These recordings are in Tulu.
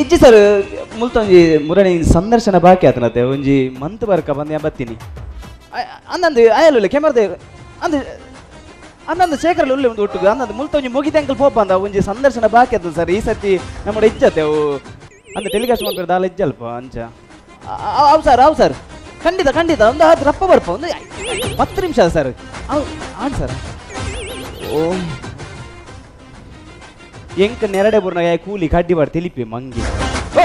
ಇಜ್ಜಿ ಸರ್ ಮುಲ್ತ ಒಂಜಿ ಮುರಣಿ ಸಂದರ್ಶನ ಬಾಕಿ ಆತನತೆ ಒಂಜಿ ಮಂತ್ ಬರ್ಕ ಬಂದು ಬತ್ತೀನಿ ಅಂದಂದು ಆಯಲ್ಲ ಕೆಮರ್ದೆ ಅಂದ್ ಅಂದಂದು ಶೇಖರಲ್ಲಿ ಉಳ್ಳೆ ಒಂದು ಒಟ್ಟಿಗೆ ಅಂದಂದು ಮುಲ್ತ ಒಂಜಿ ಮುಗಿದ ಅಂಕಲ್ ಪೋಪ ಅಂದ ಒಂಜಿ ಸಂದರ್ಶನ ಬಾಕಿ ಆತದ ಸರ್ ಈ ಸರ್ತಿ ನಮ್ಮ ಇಜ್ಜತೆ ಅವು ಅಂದ ಟೆಲಿಕಾಸ್ಟ್ ಮಾಡ್ತಾರೆ ದಾಲ ಇಜ್ಜಲ್ಪ ಅಂಚ ಅವು ಸರ್ ಅವು ಸರ್ ಖಂಡಿತ ಖಂಡಿತ ಒಂದು ಹತ್ತು ರಪ್ಪ ಬರ್ಪ ಒಂದು 10 ನಿಮಿಷ ಸರ್ ಅವು ಆನ್ ಸರ್ ಓ ಎಂಕ ನೆರಡೆ ಬುರ್ನಾಗ ಕೂಲಿ ಕಡ್ಡಿ ಬಾರ್ ತಿಳಿಪಿ ಮಂಗಿ ಓ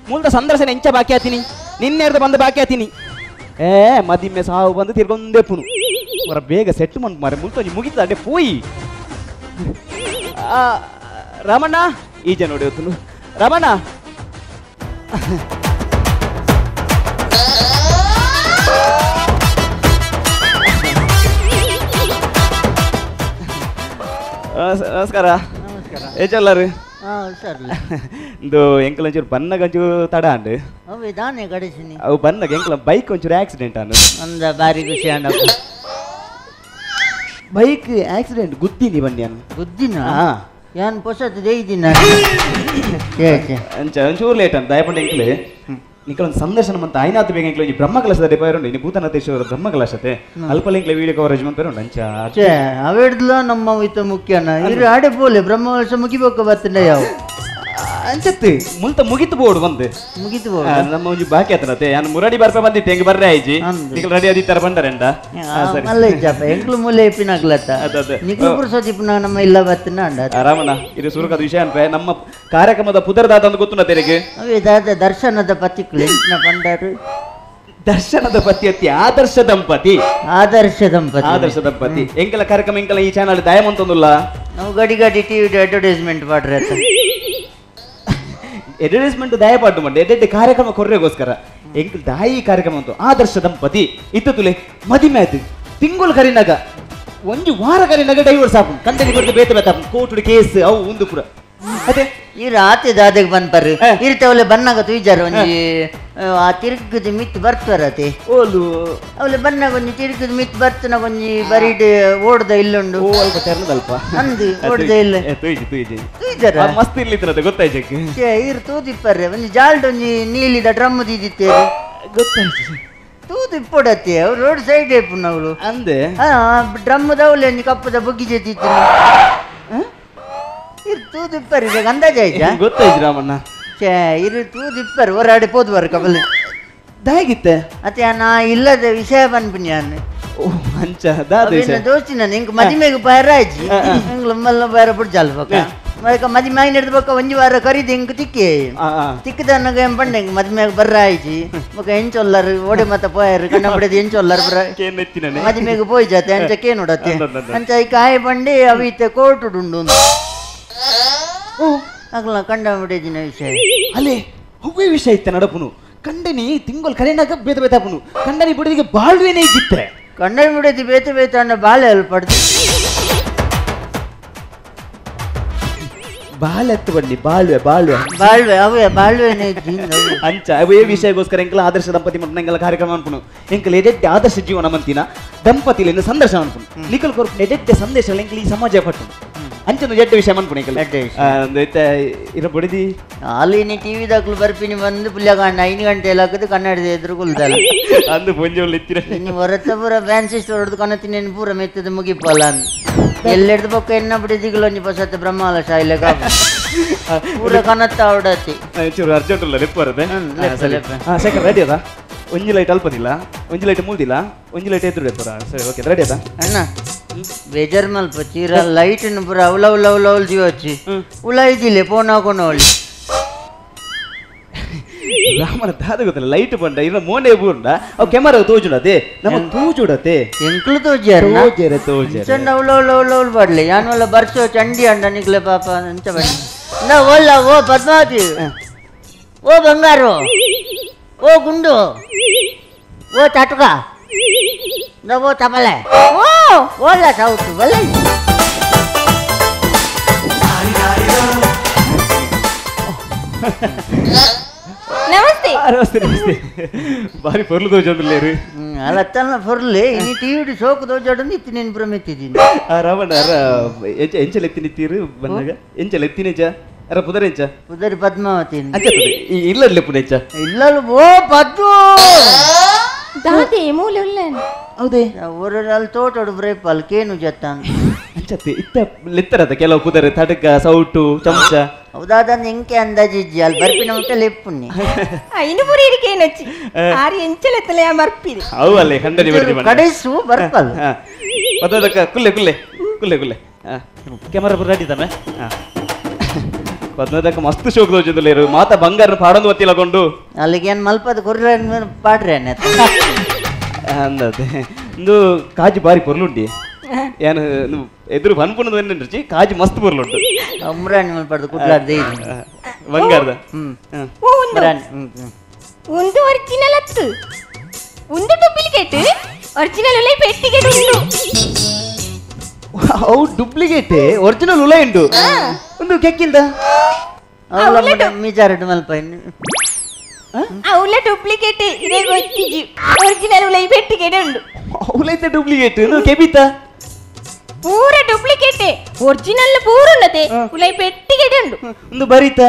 ಮೂಲದ ಸಂದರ್ಶನ ಎಂಚ ಬಾಕಿ ಆತೀನಿ ನಿನ್ನೆರ್ದ ಬಂದು ಬಾಕಿ ಆತೀನಿ ಏ ಮದಿಮೆ ಸಾವು ಬಂದು ತಿರ್ಗೊಂದೇ ಪುನು ಹೊರ ಬೇಗ ಸೆಟ್ ಮಂತ್ ಮಾರೆ ಮುಲ್ತೊಂಜಿ ಮುಗಿತ ಅಡ್ಡೆ ಪೋಯಿ ರಾಮಣ್ಣ ಈಜ ನೋಡಿ ಹೊತ್ತು ರಾಮಣ್ಣ ನಮಸ್ಕಾರ ಏಚಲ್ಲಾರು ಇಂದು ಎಂಕಲ್ ಒಂಚೂರು ಬನ್ನಗ ಒಂಚೂರು ತಡ ಅಂಡು ಅವು ಬನ್ನಗ ಎಂಕಲ ಬೈಕ್ ಒಂಚೂರು ಆಕ್ಸಿಡೆಂಟ್ ಅನ್ನು ಅಂದ ಬಾರಿ ಖುಷಿ ಅಂಡ ಬೈಕ್ ಆಕ್ಸಿಡೆಂಟ್ ಗುದ್ದಿನಿ ಬನ್ನಿ ಗುದ್ದಿನ ಯಾನ್ ಪೊಸತ್ ದೇಯ್ದಿನ ಅಂಚ ಒಂಚೂರು ಲೇಟ್ ಅಂತ ದಯಪಂಡ ಎಂಕಲೆ ನಿಕಲ ಒಂದು ಸಂದರ್ಶನ ಮಂತ ಐನಾತ್ ಬೇಗ ಎಂಕಲ ಒಂಜಿ ಬ್ರಹ್ಮ ಕಲಶದ ಪೇರುಂಡು ಇನ್ನು ಭೂತನಾಥೇಶ್ವರ ಬ್ರಹ್ಮ ಕಲಶತೆ ಅಲ್ಪ ಎಂಕಲೆ ವಿಡಿಯೋ ಕವರೇಜ್ ಮಂತ ಪೇರುಂಡು ಅಂಚ ಅವೆಡ್ಲ ನಮ್ಮ ಇತ್ತ ಮುಖ್ಯನ ಇರು ಆಡೆ ಪೋಲೆ ಬ್ರಹ್ಮ ಕಲಶ ಮುಗಿಬೇಕ ಬರ್ತಂಡ ಯಾವ ಅಂಚತ್ತು ಮುಲ್ತ ಮುಗಿತು ಬೋರ್ಡ್ ಬಂದು ಮುಗಿತು ಬೋರ್ಡ್ ನಮ್ಮ ಒಂಜಿ ಬಾಕಿ ಆತನತೆ ಯಾನ್ ಮುರಡಿ ಬರ್ಪ ಬಂದಿತ್ತು ಹೆಂಗ್ ಬರ್ರೆ ಆಯ್ಜಿ ನಿಕಲ್ ರೆಡಿ ಆದಿತ್ತರ ಬಂಡರೆಂಡ ಸರಿ ಮಲ್ಲ ಇಜ್ಜಪ್ಪ ಎಂಕ್ಲು ಮೂಲೆ ಇಪ್ಪಿನಾಗ್ಲತ್ತ ನಿಕಲ್ ಪುರುಸೋತಿ ಇಪ್ಪಿನ ನಮ್ಮ ಇಲ್ಲ ಬತ್ತಿನ ಅಂಡ ರಾಮಣ್ಣ ಇದು ಸುರುಕದ ವಿಷಯ ಅನ್ಪೆ ನಮ್ಮ ಕಾರ್ಯಕ್ರಮದ ಪುದರ್ದಾತ ಅಂತ ಗೊತ್ತುನ ತೆರಿಗೆ ಅವೇ ದಾದ ದರ್ಶನದ ಪತಿಕ್ಲು ಎಂಚಿನ ಪಂಡಾರು ದರ್ಶನದ ಪತಿ ಅತ್ತಿ ಆದರ್ಶ ದಂಪತಿ ಆದರ್ಶ ದಂಪತಿ ಆದರ್ಶ ದಂಪತಿ ಎಂಕಲ ಕಾರ್ಯಕ್ರಮ ಎಂಕಲ ಈ ಚಾನಲ್ ದಯಮಂತೊಂದುಲ್ಲ ನಾವು ಗಡಿ ಗಡಿ ಟಿವಿ ಅಡ್ವರ್ಟೈಸ್ಮೆಂಟ್ ಮಾಡ್ರೆ ಅಡ್ವರ್ಟೈಸ್ಮೆಂಟ್ ದಯಪಾಟು ಮಾಡಿ ಎಡ್ಡೆ ಕಾರ್ಯಕ್ರಮ ಕೊರ್ರೆಗೋಸ್ಕರ ಎಂಕಲ್ ದಾಯಿ ಕಾರ್ಯಕ್ರಮ ಅಂತು ಆದರ್ಶ ದಂಪತಿ ಇತ್ತು ತುಲೆ ಮದಿಮೆ ಆಯ್ತು ತಿಂಗಳು ಕರಿನಾಗ ಒಂಜಿ ವಾರ ಕರಿನಾಗ ಡೈವರ್ಸ್ ಆಪು ಕಂಡನಿ ಬರ್ದು ಬೇತೆ ಬೇತ ಕೋರ್ಟ್ ಕೇಸ್ ಅವು ಒಂದು ಪೂರ ಅದೇ ಈ ರಾತ್ರಿ ದಾದೆಗೆ ಬಂದ್ಪರ್ರಿ ಇರ್ತವಲೆ ಬನ್ನಾಗ ತುಯ್ಜಾರ ಒಂಜಿ ಆ ತಿರುಗದ ಮಿತ್ ಬರ್ತವರತೆ ಓಲು ಅವಲೆ ಬನ್ನಾಗ ಒಂಜಿ ತಿರುಗದ ಮಿತ್ ಬರ್ತನ ಒಂಜಿ ಬರೀಡ್ ಓಡ್ದ ಇಲ್ಲುಂಡು ಓ ಅಲ್ಪ ತೆರನದಲ್ಪ ಅಂದು ಓಡ್ದ ಇಲ್ಲ ತುಯ್ಜಿ ತುಯ್ಜಿ ತುಯ್ಜಾರ ಮಸ್ತ್ ಇರ್ಲಿತ್ರತೆ ಗೊತ್ತಾಯ್ತು ಛೇ ಇರ್ ತೂದಿಪ್ಪರ್ರೆ ಒಂಜಿ ಜಾಲ್ಡ್ ಒಂಜಿ ನೀಲಿದ ಡ್ರಮ್ ದಿದ್ದಿತ್ತೇರಿ ಗೊತ್ತಾಯ್ತು ತೂದು ಇಪ್ಪೊಡತ್ತೆ ಅವ್ರು ರೋಡ್ ಸೈಡ್ ಏಪುನವಳು ಅಂದೆ ಡ್ರಮ್ ದವಲೆ ಒಂಜಿ ಕಪ್ಪದ ಬುಗ್ಗಿ ಜೊತಿತ್ತು ಇರ್ ತೂದಿಪ್ಪರ್ ಇವಾಗ ಅಂದಾಜ ಆಯ್ತಾ ಗೊತ್ತಾಯ್ತು ರಾಮಣ್ಣ ಛೇ ಇರು ತೂದಿಪ್ಪರ್ ಹೊರಾಡಿ ಪೋದ್ವರ್ ಕಬಲ್ ದಾಗಿತ್ತೆ ಅತ್ತೆ ನಾ ಇಲ್ಲದ ವಿಷಯ ಪನ್ಪಿನಿ ನಾನು ಓ ಅಂಚ ದಾದ ವಿಷಯ ದೋಸ್ತಿನ ನಿಂಗೆ ಮದಿಮೆಗೆ ಬಯರ ಆಯ್ತು ನಿಂಗೆ ಮಲ್ಲ ಬಯರ ಬಿಡ್ಜಾಲ್ ಬಕ್ಕ ಮದಕ ಮದಿಮೆ ಹಿಡ್ದು ಬಕ್ಕ ಒಂಜಿ ವಾರ ಕರಿದು ಹಿಂಗೆ ತಿಕ್ಕಿ ತಿಕ್ಕದ ಅನ್ನಗ ಏನ್ ಪಂಡೆ ಹಿಂಗೆ ಮದಿಮೆಗೆ ಬರ್ರ ಆಯ್ತು ಬೊಕ ಎಂಚೊಲ್ಲರು ಓಡೆ ಮತ್ತ ಪೋಯರು ಕಣ್ಣ ಬಿಡದು ಎಂಚೊಲ್ಲರು ಬರ ಮದಿಮೆಗೆ ಪೋಯ್ ಜಾತೆ ಅಂಚ ಕೇನುಡತ್ತೆ ಅಂಚ ಈ ಕಾಯಿ ಬಂಡಿ ಅವಿತೆ ಕೋರ್ಟು ಉಂಡು ಅಗ್ಲ ಕಂಡ ಬಿಡಿದಿನ ವಿಷಯ ಅಲ್ಲೇ ಹೂವೇ ವಿಷಯ ಇತ್ತ ನಡಪುನು ಕಂಡನಿ ತಿಂಗಳು ಕರೆನಾಗ ಬೇತ ಬೇತಾಪುನು ಕಂಡನಿ ಬಿಡದಿಗೆ ಬಾಳ್ವೇನೆ ಇದ್ದಿತ್ತೆ ಕಂಡನಿ ಬಿಡದಿ ಬೇತ ಬೇತ ಅಣ್ಣ ಬಾಳೆ ಅಲ್ಪ ಪಡ್ದು ಬಾಳೆ ಹತ್ತು ಬನ್ನಿ ಬಾಳ್ವೆ ಬಾಳ್ವೆ ಬಾಳ್ವೆ ಅವೇ ಬಾಳ್ವೆನೇ ಅಂಚ ಅವೇ ವಿಷಯಕ್ಕೋಸ್ಕರ ಎಂಕಲ ಆದರ್ಶ ದಂಪತಿ ಮಟ್ಟ ಎಂಕಲ ಕಾರ್ಯಕ್ರಮ ಅನ್ಪುನು ಎಂಕಲ ಎಡೆಡ್ಡೆ ಆದರ್ಶ ಜೀವನ ಮಂತಿನ ದಂಪತಿಲಿಂದ ಸಂದರ್ಶನ ಅನ್ಪುನು ನಿಕಲ್ ಕೊರ್ಪು ಎಡೆಡ್ಡೆ ಸಂದೇಶ ಎಂಕಲ ಈ ಸಮಾಜ ಪಟ್ಟು ಅಂಚನ ಜಡ್ಡ ವಿಷಯ ಮನ್ಪುಣ ಇರ ಬಡಿದಿ ಅಲ್ಲಿ ನೀ ಟಿವಿ ದಾಖಲು ಬರ್ಪಿನಿ ಬಂದು ಪುಲ್ಯಗಾಂಡ 5 ಗಂಟೆ ಎಲ್ಲ ಹಾಕಿದ್ದು ಕನ್ನಡದ ಎದುರು ಕುಲ್ದಲ್ಲ ಅಂದು ಪೊಂಜೋಳು ಇತ್ತಿರ ಇನ್ನು ಹೊರತ ಪೂರ ಫ್ಯಾನ್ಸಿ ಸ್ಟೋರ್ ಹೊಡೆದು ಕನ್ನತೀನಿ ಪೂರ ಮೆತ್ತದ ಮುಗಿಪಲ್ಲ ಎಲ್ಲೆಡ್ದು ಪಕ್ಕ ಎನ್ನ ಬಿಡಿದಿಗಳು ಒಂಜಿ ಪೊಸತ್ತ ಬ್ರಹ್ಮಾಲ ಶಾಯಿಲೆ ಪೂರ ಕನತ್ತ ಹೊಡತಿ ಚೂರು ಅರ್ಜೆಂಟ್ ಉಲ್ಲ ಲೆಪ್ಪ ಬರದೆ ಹಾಂ ಶೇಖರ್ ರೆಡಿ ಅದ ಒಂಜಿ ಲೈಟ್ ಅಲ್ಪದಿಲ್ಲ ಒಂಜಿ ಲೈಟ್ ಮೂಲ್ದಿಲ್ಲ ಒಂಜಿ ಲೈಟ್ ಎದುರು ಲೆಪ್ಪರ ಸರಿ ಓಕೆ ರೆಡಿ ಅದ ಅಣ್ಣ ಬೇಜಾರ್ ಮಲ್ಪ ಚೀರ ಲೈಟ್ ಪೂರ ಅವಲ ಅವಲ ಅವಲ ಅವಲ್ ಜೀವಚ್ಚಿ ಉಳ ಇದ್ದಿಲ್ಲ ಫೋನ್ ಹಾಕೊಂಡು ಅವಳಿ ರಾಮನ ದಾದ ಗೊತ್ತಿಲ್ಲ ಲೈಟ್ ಬಂಡ ಇರ ಮೋನೆ ಬೂರ್ಡ ಅವು ಕೆಮರಾ ತೋಜುಡತೆ ನಮ್ಮ ತೋಜುಡತೆ ಎಂಕ್ಲು ತೋಜಾರ ತೋಜೆರೆ ತೋಜೆರೆ ಚಂಡ ಅವಲ ಅವಲ ಅವಲ ಅವಲ್ ಬಾಡ್ಲಿ ಯಾನವಲ್ಲ ಬರ್ಸೋ ಚಂಡಿ ಅಂಡ ನಿಕ್ಲೆ ಪಾಪ ಅಂಚ ಬನ್ನಿ ನಾ ಓಲ್ಲ ಓ ಪದ್ಮಾವತಿ ಓ ಬಂಗಾರು ಓ ಗುಂಡು ಓ ಚಾಟುಕ ಓ ತಬಲೆ ಓ ಓಲ್ಲ ಸೌಟು ಬಲೆ ನಮಸ್ತೆ ನಮಸ್ತೆ ನಮಸ್ತೆ ಬಾರಿ ಪೊರ್ಲು ದೋಜೊಂದುಲ್ಲೇರು ಅಲ್ಲ ತನ್ನ ಪೊರ್ಲೆ ಇನಿ ಟಿವಿಡು ಶೋಕು ದೋಜಾಡೊಂದು ಇತ್ತಿ ನೆನ್ ಭ್ರಮೆತ್ತಿದ್ದೀನಿ ಆ ರಾವಣ ಅರ ಎಂಚಲ ಎತ್ತಿ ನಿತ್ತೀರು ಬಂದಾಗ ಎಂಚಲ ಎತ್ತಿನೇಜ ಅರ ಪುದರೆಂಚ ಪುದರಿ ಪದ್ಮಾವತಿ ಈ ಇಲ್ಲಡ್ಲೆ ಪುನೆಂಚ ಇಲ್ಲಲು ಓ ಪದ್ದು ದಾದೆ ಮೂಲೆ ಉಲ್ಲೇನ್ ಹೌದೇ ಊರಲ್ಲಿ ತೋಟಡು ಬ್ರೇಪಲ್ ಕೇನು ಜತ್ತಾನ್ ಅಂಚತ್ತೆ ಇತ್ತ ಲೆತ್ತರದ ಕೆಲವು ಪುದರೆ ತಡಕ ಸೌಟು ಚಮಚ ಹೌದಾದ ನಿಂಕೆ ಅಂದಾಜಿಜ್ಜಿ ಅಲ್ಲಿ ಬರ್ಪಿನ ಮುಟ್ಟಲೆ ಎಪ್ಪುನ್ನಿ ಇನ್ನು ಪುರಿ ಇರಿಕೇನಚ್ಚಿ ಆರು ಎಂಚಲೆತ್ತಲೆ ಆ ಮರ್ಪಿದೆ ಅವು ಅಲ್ಲೇ ಖಂಡನೆ ಬಿಡ್ತಿ ಕಡೆಸು ಬರ್ಪಲ್ ಪದದಕ್ಕ ಕುಲ್ಲೆ ಕುಲ್ಲೆ ಕುಲ್ಲೆ ಕುಲ್ಲೆ ಕ್ಯಾಮರಾ ಪುರ ರೆಡಿ ತಾನೆ ಪದ್ಮದಕ್ಕ ಮಸ್ತ್ ಶೋಕ್ ದೋಜುಂದುಲೇರು ಮಾತ ಬಂಗಾರ ಪಾಡೊಂದು ಒತ್ತಿಲಕೊಂಡು ಅಲ್ಲಿಗೆ ಏನು ಮಲ್ಪದ ಕುರ್ರೆ ಪಾಡ್ರೆ ಅಂದದೆ ಇಂದು ಕಾಜು ಬಾರಿ ಪೊರ್ಲುಂಡಿ ಏನು ಎದುರು ಪನ್ಪುನದು ರುಚಿ ಕಾಜು ಮಸ್ತ್ ಪೊರ್ಲುಂಟು ಉಮ್ರಾಣಿ ಮಲ್ಪಡ್ದು ಕುಡ್ಲಾರ್ದೆ ಬಂಗಾರದ ಒಂದು ಒರಿಜಿನಲ್ ಅತ್ತು ಒಂದು ಡೂಪ್ಲಿಕೇಟ್ ಒರಿಜಿನಲ್ ಉಲೈ ಪೆಟ್ಟಿಗೆ ಉಂಡು ಅವು ಡೂಪ್ಲಿಕೇಟ್ ಒರಿಜಿನಲ್ ಉಲೈ ಉಂಡು ಒಂದು ಕೆಕ್ಕಿಲ್ದ ಮಿಜಾರಡ್ ಮಲ್ಪ ಅವಳ ಡೂಪ್ಲಿಕೇಟ್ ಇದೇ ಗೊತ್ತಿಜಿ ಒರಿಜಿನಲ್ ಉಲೈ ಪೆಟ್ಟಿಗೆ ಉಂಡು ಅವಲೈತೆ ಡೂಪ್ಲಿಕೇಟ್ ಕೆಬಿತ ಪೂರ ಡೂಪ್ಲಿಕೇಟ್ ಒರಿಜಿನಲ್ ಪೂರ ಉನ್ನತೆ ಉಲೈ ಪೆಟ್ಟಿಗೆ ಉಂಡು ಒಂದು ಬರೀತ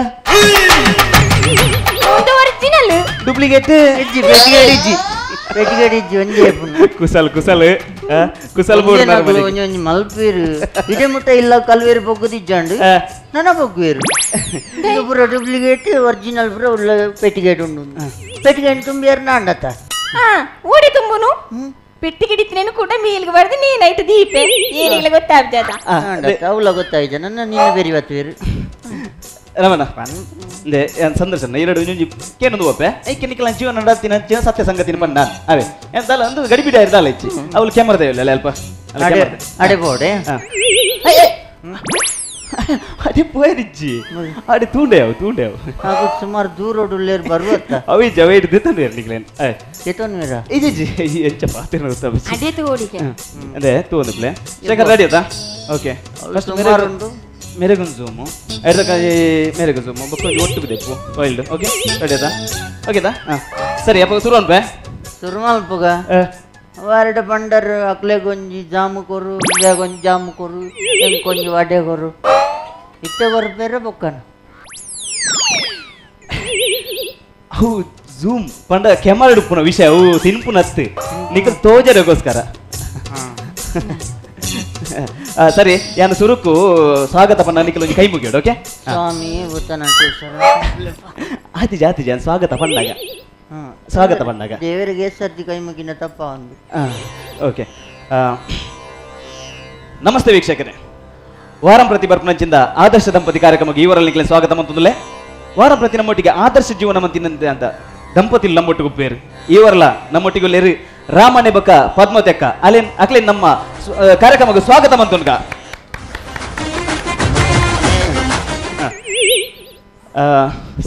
ಒಂದು ಒರಿಜಿನಲ್ ಡೂಪ್ಲಿಕೇಟ್ ಇಜ್ಜಿ ಪೆಟ್ಟಿಗೆ ಇಜ್ಜಿ ಪೆಟ್ಟಿಗೆ ಇಜ್ಜಿ ಒಂಜೇ ಕುಸಲ್ ಕುಸಲ್ ಕುಸಲ್ ಬೋರ್ಡ್ ಒಂಜಿ ಒಂಜಿ ಮಲ್ಪೀರು ಇದೇ ಮುಟ್ಟ ಇಲ್ಲ ಕಲ್ವೇರು ಬೊಗ್ಗುದಿಜ್ಜಾಂಡು ನನ್ನ ಬೊಗ್ಗುವೇರು ಇದು ಪೂರ ಡೂಪ್ಲಿಕೇಟ್ ಒರಿಜಿನಲ್ ಪೂರ ಉಳ್ಳ ಪೆಟ್ಟಿಗೆ ಉಂಡು ಪೆಟ್ಟಿಗೆ ತುಂಬಿಯಾರು ನಾಂಡತ್ತ ಹಾ ಓಡಿ ತುಂಬುನು ಪೆಟ್ಟಿಗೆ ಇತ್ತಿನೇನು ಕೂಡ ಮೇಲ್ಗೆ ಬರ್ದು ನೀನಾಯ್ತು ದೀಪೆ ಏನಿಲ್ಲ ಗೊತ್ತಾಗ್ತದ ಅವಳ ಗೊತ್ತಾಯ್ತ ನನ್ನ ನೀನು ಬೇರೆ ಬತ್ತುವೇರು ರಮಣ ಸಂದರ್ಶನ ಎರಡು ಇನ್ನೊಂಜಿ ಕೇನೊಂದು ಒಪ್ಪೆ ಐಕೆ ನಿಕ್ಕಲ ಜೀವನ ನಡತಿನ ಜೀವನ ಸತ್ಯ ಸಂಗತಿನ ಪಂಡ ಅವೇ ಎಂತಲ್ಲ ಒಂದು ಗಡಿಬಿಡಿ ಇರ್ದಾಲ ಇಚ್ಚಿ ಅವಳು ಕ್ಯಾಮರಾ ದೇವಿಲ್ಲ ಅಲ್ಪ ಅಡೆ ಬೋಡೆ ಅಡೆ ಪೋಯರಿಜ್ಜಿ ಅಡೆ ತೂಂಡೆ ಅವು ತೂಂಡೆ ಅವು ಹಾಗೂ ಸುಮಾರು ದೂರ ಉಳ್ಳೇರು ಬರುವತ್ತ ಅವಿ ಜವ ಹಿಡಿದು ತಂದೆ ಇರ್ಲಿಕ್ಲೇನು ಕೇತೋನ್ ಮೇರ ಇಜ್ಜಿ ಎಂಚ ಪಾತಿನ ಗೊತ್ತಾಬಿಸಿ ಅದೇ ತೋಡಿಗೆ ಅದೇ ತೂ ಒಂದು ಪ್ಲೇ ಶೇಖರ್ ರೆಡಿ ಆಯ್ತಾ ಓಕೆ ಸುಮಾರು ಉಂಟು ಮೇರೆಗೊಂದು ಝೂಮು ಐದಕ್ಕಾಗಿ ಮೇರೆಗೆ ಝೂಮು ಬೊಕ್ಕೊಂಜಿ ಒಟ್ಟು ಬಿದ್ದೆಪ್ಪು wild okay ready ಆಯ್ತಾ ಓಕೆದಾ ಹಾಂ ಸರಿ ಅಪ್ಪ ಶುರು ಅನ್ಪೆ ಶುರು ಮಲ್ಪುಗ ವಾರಡ ಬಂಡರ್ ಅಕ್ಲೆಗೊಂಜಿ ಜಾಮು ಕೊರು ಇಂಜಾಗೊಂಜಿ ಜಾಮು ಕೊರು ಎಂಕೊಂಜಿ ವಡೆ ಕೊರು ಇತ್ತ ಕೊರು ಬೇರೆ ಬೊಕ್ಕನ ಅವು ಝೂಮ್ ಪಂಡ ಕ್ಯಾಮರಾ ಇಡುಪ್ಪುನ ವಿಷಯ ಅವು ತಿನ್ಪುನತ್ತು ನಿಖಲ್ ತೋಜರಗೋಸ್ಕರ ಸರಿ ಯಾನು ಸುರುಕು ಸ್ವಾಗತ ಪಂಡ ನಿಖಲ್ ಒಂಜಿ ಕೈ ಮುಗಿಯೋಡು ಓಕೆ ಸ್ವಾಮಿ ಆತಿ ಜಾತಿ ಜಾನ್ ಸ್ವಾಗತ ಪಂಡಾಗ ಸ್ವಾಗತ ಪಂಡಾಗ ದೇವರಿಗೆ ಸರ್ತಿ ಕೈ ಮುಗಿನ ತಪ್ಪ ಒಂದು ಓಕೆ ನಮಸ್ತೆ ವೀಕ್ಷಕರೇ ವಾರಂ ಪ್ರತಿ ಬರ್ಪನಂಚಿಂದ ಆದರ್ಶ ದಂಪತಿ ಕಾರ್ಯಕ್ರಮಕ್ಕೆ ಇವರಲ್ಲಿ ನಿಖಲ್ ಸ್ವಾಗತ ಮಂತಂದುಲೆ ವಾರಂ ಪ್ರತಿ ನಮ್ಮೊಟ್ಟಿಗೆ ಆದರ್ಶ ಜೀವನ ಮಂತಿನಂತೆ ಅಂತ ದಂಪತಿ ನಮ್ಮೊಟ್ಟಿಗೆ ಉಪ್ಪೇರು ಇವರಲ್ಲ ನಮ್ಮೊಟ್ಟಿಗೆ ಲೇರು ರಾಮನೆ ಬಕ್ಕ ಪದ್ಮತೆಕ್ಕ ಅಲೇನ್ ಅಕ್ಲೇನ್ ನಮ್ಮ ಕಾರ್ಯಕ್ರಮಕ್ಕೆ ಸ್ವಾಗತ ಮಂತುನ್ಗ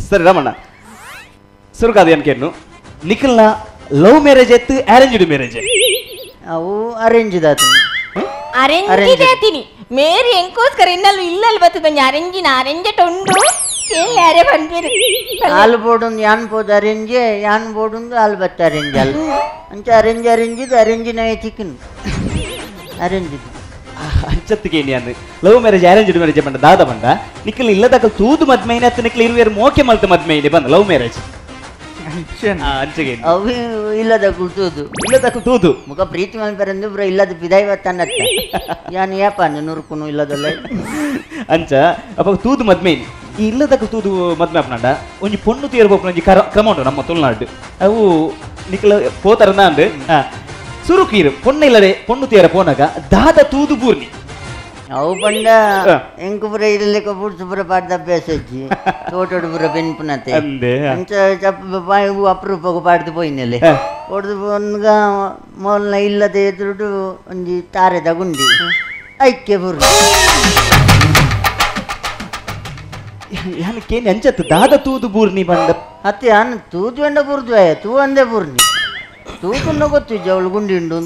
ಸರಿ ರಮಣ್ಣ ಸುರುಕಾದ ಏನ್ಕೇನು ನಿಖಲ್ನ ಲವ್ ಮ್ಯಾರೇಜ್ ಎತ್ತು ಅರೇಂಜ್ಡ್ ಮ್ಯಾರೇಜ್ ಅವು ಅರೇಂಜ್ ದಾತೀನಿ ಅರೇಂಜ್ ದಾತೀನಿ ಮೇರಿ ಎಂಕೋಸ್ಕರ ಇನ್ನಲ್ಲೂ ಇಲ್ಲಲ್ಲಿ ಬರ್ತದೆ ಅರೇಂಜಿನ ಅರೇಂಜ್ ಉಂಡು ಯಾರೇ ಬಂದಿರಿ ಹಾಲು ಬೋರ್ಡ್ ಯಾನ್ ಪೋದು ಅರೇಂಜ್ ಯಾನ್ ಬೋರ್ಡ್ ಹಾಲು ಬತ್ತ ಅರೇಂಜ್ ಅಲ್ಲ ಅಂಚ ಅರೇಂಜ್ ಅರೇಂಜ್ ಇದು ಅರೇಂಜಿನ ಚಿಕನ್ ಅರೇಂಜ್ ಅಂಚತ್ತಿಗೆ ಯಾನ್ love marriage arranged marriage ಬಂಡ ದಾದ ಬಂಡ ನಿಖಲ್ ಇಲ್ಲದಕ್ಕ ತೂದು ಮದ್ಮೈನೆ ಅತ್ತ ನಿಖಲ್ ಇರುವೇರು ಮೋಕೆ ಮಲ್ತ ಮದ್ಮೈನೆ ಬಂದ ಲವ್ ಮ್ಯಾರೇಜ್ ಅಂಚಗೆ ಅವು ಇಲ್ಲದ ತೂದು ಇಲ್ಲದಕ್ಕ ತೂದು ಮುಖ ಪ್ರೀತಿ ಮಲ್ಪರಂದು ಬ್ರೋ ಇಲ್ಲದ ಬಿದಾಯಿ ಬತ್ತನ್ನತ್ತ ಯಾನ್ ಯಾಪ ಅಂದ ನೂರುಕುನು ಇಲ್ಲದಲ್ಲ ಅಂಚ ಅಪ್ಪ ತೂದು ಮದ್ಮೈನೆ ಈ ಇಲ್ಲದಕ್ಕ ತೂದು ಮದ್ಮೆ ಅಪ್ಪನಂಡ ಒಂಜಿ ಪೊಣ್ಣು ತೀರ್ಬೋಪನ ಒಂಜಿ ಕ್ರಮ ಉಂಟು ನಮ್ಮ ತುಳುನಾಡು ಅವು ನಿಖಲ ಪೋತಾರ ಅಂದು ಸುರುಕೀರು ಪೊಣ್ಣ ಇಲ್ಲದೆ ಪೊಣ್ಣು ತೀರ ಪೋನಾಗ ದಾದ ತೂದು ಬೂರ್ನಿ ಅವು ಪಂಡ ಎಂಕು ಪೂರ ಇರಲಿಕ್ಕೆ ಬುಡ್ಸು ಪೂರ ಪಾಡ್ದ ಅಭ್ಯಾಸ ಇಜ್ಜಿ ತೋಟೋಡು ಪೂರ ಬೆನ್ಪುನತೆ ಅಂಚ ಚಪ್ಪ ಅಪರೂಪಕ್ಕೆ ಪಾಡ್ದು ಪೋಯಿನೆಲೆ ಹೊಡೆದು ಪೋನ್ಗ ಮೊಲ್ನ ಇಲ್ಲದೆ ಎದುರುಡು ಒಂಜಿ ತಾರೆದ ಗುಂಡಿ ಐಕ್ಯ ಬುರ್ನಿ ಯಾನ್ ಕೇನಿ ಅಂಚತ್ತು ದಾದ ತೂದು ಬೂರ್ನಿ ಬಂದ ಅತ್ತೆ ಯಾನ್ ತೂದು ಎಂಡ ಬೂರ್ದು ಆಯ ತೂ ಅಂದೆ ಬೂರ್ನಿ ತೂದುನ್ನ ಗೊತ್ತು ಅವಳು ಗುಂಡಿ ಉಂಡು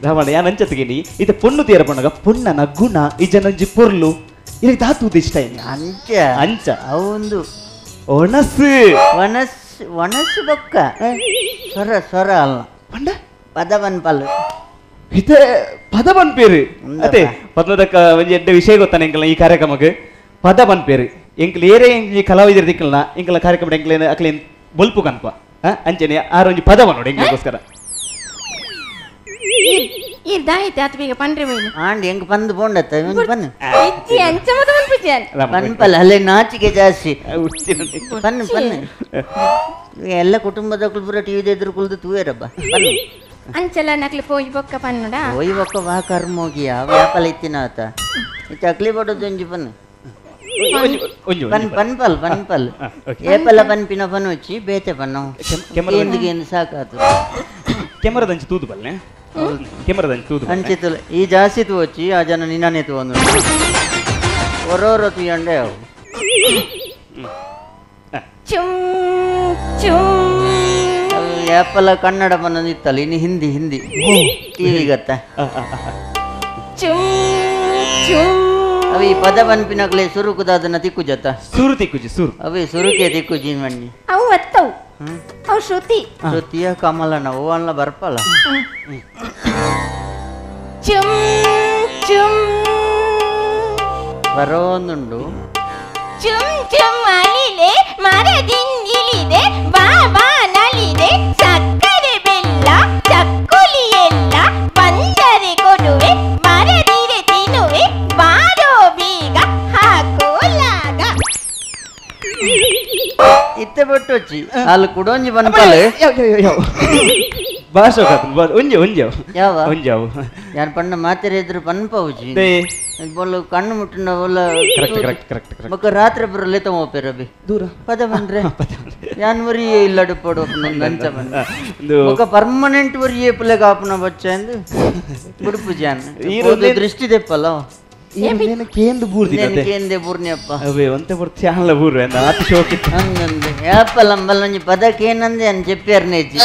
ರಾಮಣ್ಣ ಯಾನ್ ಅಂಚತ್ತಿಗೆ ಇದು ಪೊಣ್ಣು ತೀರ ಪಣ್ಣಗ ಪೊಣ್ಣನ ಗುಣ ಇಜನಂಜಿ ಪೊರ್ಲು ಇದಕ್ಕೆ ದಾತೂದು ಇಷ್ಟ ಇಲ್ಲ ಅಂಚ ಅಂಚ ಅವಂದು ಒಣಸು ಒಣಸು ಒಣಸು ಬೊಕ್ಕ ಸ್ವರ ಸ್ವರ ಅಲ್ಲ ಪಂಡ ಪದ ಪನ್ಪಲ್ ಇತ್ತೆ ಪದ ಪನ್ಪೇರು ಅದೇ ಪದ್ಮದಕ್ಕ ಒಂಜಿ ಎಡ್ಡೆ ವಿಷಯ ಗೊತ್ತಾನೆ ಎಂಕಲ್ನ ಈ ಕಾರ್ಯಕ್ರಮಕ್ಕೆ ಪದ ಪನ್ಪೇರು ಎಂಕ್ಲ ಏರೇ ಇಂಜಿ ಕಲಾವಿದರ ದಿಕ್ಕಲ್ನ ಎಂಕ್ಲ ಕಾರ್ಯಕ್ರಮ ಎಂಕ್ಲೇನ ಅಕ್ಲೇನ್ ಬೊಲ್ಪು ಕನ್ಪ ಅಂಚನೆ ಆರೊಂಜಿ ಪದವ ನೋಡಿ ಎಂಕ್ಲಗೋಸ್ಕರ ಈ ದಾಯಿತೆ ಆತ ಬೇಗ ಪಂಡ್ರೆ ಮೈನು ಆಂಡ್ ಎಂಕ್ ಪಂದು ಪೋಂಡತ್ತ ಒಂಜಿ ಪನ್ನು ಇಜ್ಜಿ ಅಂಚ ಮತ ಪನ್ಪುಜಾನ್ ಪನ್ಪಲ್ಲ ಅಲ್ಲೇ ನಾಚಿಕೆ ಜಾಸ್ತಿ ಪನ್ನು ಪನ್ನು ಎಲ್ಲ ಕುಟುಂಬದಕ್ಕಳು ಪೂರ ಟಿವಿ ಎದುರು ಕುಲ್ದು ತೂಯರಬ್ಬ ಪನ್ನು ಅಂಚಲ ನಕ್ಲಿ ಪೋಯಿ ಬೊಕ್ಕ ಪನ್ನುಡ ಪೋಯಿ ಬೊಕ್ಕ ವಾ ಕರ್ಮೋಗಿಯ ವ್ಯಾಪಾರ ಇತ್ತಿನ ಆತ ಚಕ್ಲಿ ಬಡೋದು ಒಂಜಿ ಪನ್ನು ಪನ್ ಪನ್ಪಲ್ ಪನ್ಪಲ್ ಏಪಲ ಪನ್ಪಿನ ಪನ್ನುಚ್ಚಿ ಬೇತೆ ಪನ್ನು ಕೇಂದು ಸಾಕಾತು ಕೆಮರದಂಚಿ ತೂದು ಬಲ್ಲೆ ಕೆಮರದಂಚಿ ತೂದು ಅಂಚಿತುಲ ಈ ಜಾಸ್ತಿ ತೂವಚ್ಚಿ ಆ ಜನ ನಿನ್ನನೆ ತೂವಂದು ಒರೋರ ತೂಯಂಡೆ ಅವು ಚುಂ ಚುಂ ಏಪಲ ಕನ್ನಡ ಪನ್ನೊಂದು ಇತ್ತಲ್ಲ ಇನ್ನು ಹಿಂದಿ ಹಿಂದಿ ಟಿವಿ ಗತ್ತ ಚುಂ ಚುಂ ಅವಿ ಪದ ಪನ್ಪಿನಕ್ಲೆ ಸುರುಕುದಾದನ ತಿಕ್ಕು ಜತ ಸುರು ತಿಕ್ಕುಜಿ ಸುರು ಅವಿ ಸುರುಕೆ ತಿಕ್ಕುಜಿ ಮಣ್ಣಿ ಅವು ಅತ್ತವು ಅವು ಶ್ರುತಿ ಶ್ರುತಿಯ ಕಮಲನ ಓವನ್ಲ ಬರ್ಪಲ್ಲ ಚುಂ ಚುಂ ಬರೋಂದುಂಡು ಚುಂ ಚುಂ ಅಲಿಲೆ ಮರದಿಂದಿಳಿದೆ ಬಾ ಬಾ ನಲಿದೆ ಸಕ್ಕರೆ ಬೆಲ್ಲ ಚಕ್ಕುಲಿ ಎಲ್ಲ ಬಂದರೆ ಕೊಡುವೆ ಮರದಿರೆ ತಿನ್ನುವೆ ಬಾರೋ ಬೀಗ ಹಾಕೋಲಾಗ ಇತ್ತೆ ಬಟ್ಟೊಚ್ಚಿ ಅಲ್ಲಿ ಕುಡೊಂಜಿ ಬನ್ಪಲ್ ಭಾಷೆ ಒಂಜಿ ಒಂಜಿ ಯಾವ ಒಂಜಿ ಅವು ಯಾನ್ ಪಣ್ಣ ಮಾತೆರೆ ಎದುರು ಪನ್ಪವುಜಿ ಬೊಲ್ಲ ಕಣ್ಣು ಮುಟ್ಟಿನ ಬೊಲ್ಲ correct correct correct correct ಬೊಕ್ಕ ರಾತ್ರಿ ಬರಲೆ ತಮೋಪೆರ ಬಿ ದೂರ ಪದ ಬಂದ್ರೆ ಯಾನ್ ವರಿ ಇಲ್ಲಡು ಪಡು ಅಂಚ ಬಂದ ಬೊಕ್ಕ ಪರ್ಮನೆಂಟ್ ವರಿ ಏಪುಲೆ ಕಾಪುನ ಬಚ್ಚ ಅಂದು ಬುಡುಪು ಜಾನ್ ದೃಷ್ಟಿ ದೆಪ್ಪಲ್ಲ ಕೇಂದ್ರ ಬೂರ್ದಿ ಕೇಂದ್ರ ಬೂರ್ನಿಯಪ್ಪ ಅವೇ ಒಂತೆ ಬುರ್ತಿ ಆನ್ಲ ಬೂರ್ವೆ ಆತ ಶೋಕಿತ್ತು ಹಂಗಂದೆ ಏಪಲ ಅಂಬಲ್ ಒಂಜಿ ಪದಕ್ಕೆ ಏನಂದೆ అని చెప్పారు నేజಿ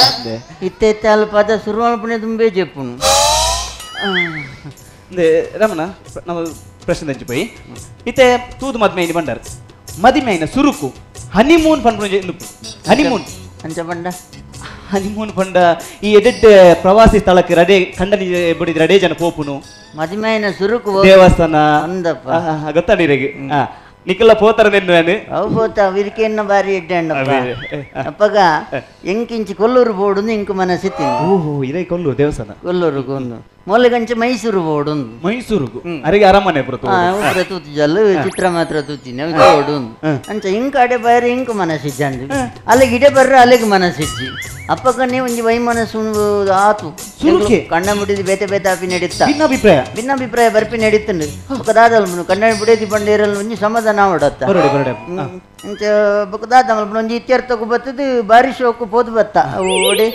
ಇತ್ತೆ ಇತ್ತೆ ಅಲ್ಲಿ ಪದ ಶುರು ಮಲ್ಪುನೆ ತುಂಬೇ చెప్పును ರಮಣ ನಾವು ಪ್ರಶ್ನೆ ದಂಚಿ ಪೋಯಿ ಇತ್ತೆ ತೂದು ಮದ್ಮೆ ಇನಿ ಬಂಡಾರ್ ಮದಿಮೆ ಐನ ಸುರುಕು ಹನಿಮೂನ್ ಪನ್ಪುನ ಹನಿಮೂನ್ ಅಂಚ ಬಂಡ ಹನಿಮೂನ್ ಪಂಡ ಈ ಎಡೆಡ್ ಪ್ರವಾಸಿ ಸ್ಥಳಕ್ಕೆ ರಡೆ ಖಂಡನಿ ಬಡಿದ ರಡೆ ಜನ ಪೋಪುನು ಮದಿಮೈನ ಸುರುಕು ದೇವಸ್ಥಾನ ಅಂದಪ್ಪ ಗೊತ್ತಾಡಿರೆಗೆ ನಿಕಲ್ಲ ಪೋತರ ನೆನ್ನುವಾನು ಅವು ಪೋತ ವಿರಿಕೆನ್ನ ಬಾರಿ ಎಡ್ಡಂಡಪ್ಪ ಅಪ್ಪಗ ಎಂಕಿಂಚಿ ಕೊಲ್ಲೂರು ಬೋಡುಂದು ಇಂಕು ಮನಸ್ಸಿತ್ತೀನಿ ಓಹೋ ಇದೇ ಕೊಲ್ಲೂರು ದೇವಸ್ಥಾನ ಕೊಲ್ಲೂರುಗೂ ಒಂದು ಮೊಲಗಂಚ ಮೈಸೂರು ಬೋಡುಂದು ಮೈಸೂರುಗು ಅರೆಗೆ ಅರಮನೆ ಉಪ್ರ ತೂತಿಜಲ್ಲು ಚಿತ್ರ ಮಾತ್ರ ತೂತಿನಿ ಅವು ಬೋಡುಂದು ಅಂಚ ಇಂಕ ಅಡೆ ಬೈರೆ ಇಂಕು ಮನಸ್ಸಿಜ್ಜಂದು ಅಲ್ಲಿಗೆ ಇಡೆ ಬರ್ರ ಅಲ್ಲಿಗೆ ಮನಸ್ಸಿಜ್ಜಿ ಅಪ್ಪಕನೇ ಒಂಜಿ ವೈ ಮನಸ್ಸು ಆತು ಕಣ್ಣ ಮುಡಿದು ಬೇತೆ ಬೇತೆ ಆಪಿ ನಡೀತ ಭಿನ್ನಾಭಿಪ್ರಾಯ ಭಿನ್ನಾಭಿಪ್ರಾಯ ಬರ್ಪಿ ನಡೀತಂಡು ಬೊಕ್ಕ ದಾದಲ್ ಕಣ್ಣ ಬಿಡೇತಿ ಬಂಡೇರಲ್ ಒಂಜಿ ಸಮಾಧಾನ ಆವಡತ್ತ ಅಂಚ ಬೊಕ್ಕ ದಾದಲ್ ಒಂಜಿ ಇತ್ಯರ್ಥಕ್ಕೂ ಬತ್ತದು ಬಾರಿ ಶೋಕು ಪೋದು ಬತ್ತ ಅವು ಓಡೆ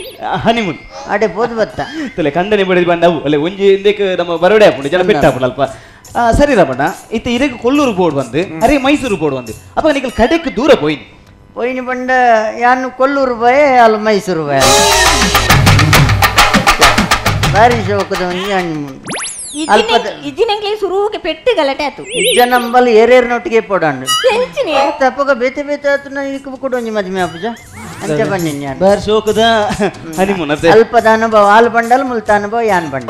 ಹನಿಮೂನ್ ಅಡೆ ಪೋದು ಬತ್ತ ತುಲೆ ಕಂಡನೆ ಬಡಿದು ಬಂದ ಅವು ಅಲ್ಲೇ ಒಂಜಿ ಇಂದಕ್ಕೆ ನಮ್ಮ ಬರೋಡೆ ಹಾಕೊಂಡು ಜನ ಪೆಟ್ಟ ಹಾಕೊಂಡು ಅಲ್ಪ ಸರಿ ರಮಣ್ಣ ಇತ್ತ ಇರಗೆ ಕೊಲ್ಲೂರು ಬೋರ್ಡ್ ಬಂದು ಅರೆ ಮೈಸೂರು ಬೋರ್ಡ್ ಬಂದು ಅಪ್ಪ ನಿಕಲ್ ಕಡೆಕ್ ದೂರ ಪೋಯಿನಿ ಪೋಯಿನಿ ಬಂಡ ಯಾನು ಕೊಲ್ಲೂರು ಬಾಯ ಅಲ್ಲಿ ಮೈಸೂರು ಬಾಯ ಬಾರಿ ಶೋಕದ ಒಂಜಿ ಹನಿಮೂನ್ ಇಜ್ಜಿನಂಗ್ಲಿ ಸುರುಗೆ ಪೆಟ್ಟು ಗಲಾಟೆ ಆತು ಇಜ್ಜ ನಂಬಲ್ಲಿ ಏರೇರ್ನೊಟ್ಟಿಗೆ ಪೋಡಂಡು ತಪ್ಪಗ ಬೇತೆ ಬೇತೆ ಆತು ನಾನು ಕೂಡ ಒಂಜಿ ಮದ್ಮೆ ಆಪುಜ ಅಂಚ ಬನ್ನಿ ಯಾನ್ ಬಾರಿ ಶೋಕದ ಹನಿಮೂನ್ ಅದೇ ಅಲ್ಪದ ಅನುಭವ ಹಾಲು ಬಂಡಲ್ ಮುಲ್ತ ಅನುಭವ ಯಾನ್ ಬಂಡ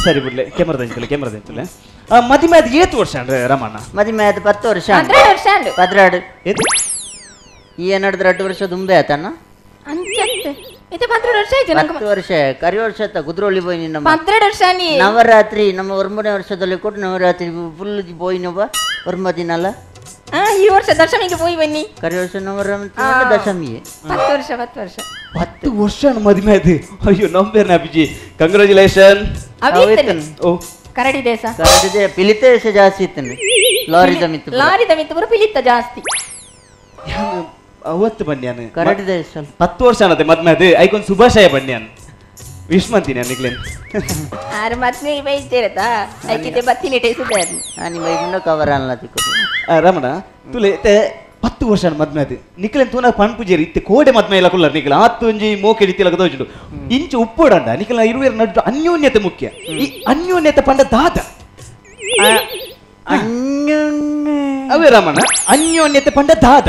ಸರಿ ಬಿಡ್ಲೆ ಕೆಮರದಂಚಲೆ ಕೆಮರದಂಚಲೆ ಮದಿಮೆ ಅದು ಏತು ವರ್ಷ ಅಂದ್ರೆ ರಮಣ್ಣ ಮದಿಮೆ ಅದು 10 ವರ್ಷ ವರ್ಷ 12 ಈ ಏನಾಡಿದ್ರೆ 2 ವರ್ಷ ದುಂಬೆ ಆತಣ್ಣ ಅಂಚತ್ತೆ ಇದು 12 ವರ್ಷ ಆಯ್ತು 10 ವರ್ಷ ಕರಿ ವರ್ಷ ಆತ ಕುದ್ರೋಳಿ ಬೋಯಿ ನಮ್ಮ 12 ವರ್ಷ ನೀ ನವರಾತ್ರಿ ನಮ್ಮ 9ನೇ ವರ್ಷದಲ್ಲಿ ಕೊಟ್ಟು ನವರಾತ್ರಿ ಫುಲ್ ಬೋಯಿನೊಬ್ಬ ಒರ್ಮ ದಿನ ಅಲ್ಲ ಈ ವರ್ಷ ದಶಮಿಗೆ ಪೋಯಿ ಬನ್ನಿ ಕರಿ ವರ್ಷ ನವರಾತ್ರಿ ದಶಮಿ 10 ವರ್ಷ 10 ವರ್ಷ 10 ವರ್ಷ ಮದುವೆ ಆಯ್ತು ಅಯ್ಯೋ ನಂಬೇರ್ನ ಅಭಿಜಿ ಕಂಗ್ರಾಚುಲೇಷನ್ ಓ ಕರಡಿ ದೇಶ ಕರಡಿ ಪಿಲಿತೇಶ ಜಾಸ್ತಿ ಇತ್ತು ಲಾರಿದ ಮಿತ್ತು ಲಾರಿದ ಮಿತ್ತು ಪೂರ ಪಿಲಿತ ಜಾಸ್ತಿ ಅವತ್ತು ಬನ್ನಿ ಕರಡಿ ದೇಶ 10 ವರ್ಷ ಅನ್ನತ್ತೆ ಮದ್ಮೆ ಅದು ಐಕೊಂದು ಶುಭಾಶಯ ಬನ್ನಿ ಅನ್ ವಿಶ್ ಮಂತೀನಿ ನಿಕ್ಲೇನ್ ಆರು ಮದ್ಮೆ ಬೈತೇರತಾ ಐಕಿತೆ ಬತ್ತಿನಿ ಟೇಸುದೆ ನಿಮ್ಮ ಬೈಗುಂಡ ಕವರ್ ಅಲ್ಲ ರಮಣ ತುಲೆ 10 ವರ್ಷ ಮದ್ಮೆ ಅದು ನಿಕ್ಲೇನ್ ತೂನ ಪನ್ಪುಜೇರಿ ಇತ್ತೆ ಕೋಡೆ ಮದ್ಮೆ ಇಲ್ಲ ಕುಲ್ಲ ನಿಕ್ಲ ಆತು ಒಂಜಿ ಮೋಕೆ ರೀತಿಯಲ್ಲ ತೋಜುಂಡು ಇಂಚು ಉಪ್ಪೋಡಂಡ ನಿಕ್ಲ ಇರುವೇರ ನಡು ಅನ್ಯೋನ್ಯತೆ ಮುಖ್ಯ ಈ ಅನ್ಯೋನ್ಯತೆ ಪಂಡ ದಾದ ಅನ್ಯೋನ್ಯ ಅವೇ ರಮಣ ಅನ್ಯೋನ್ಯತೆ ಪಂಡ ದಾದ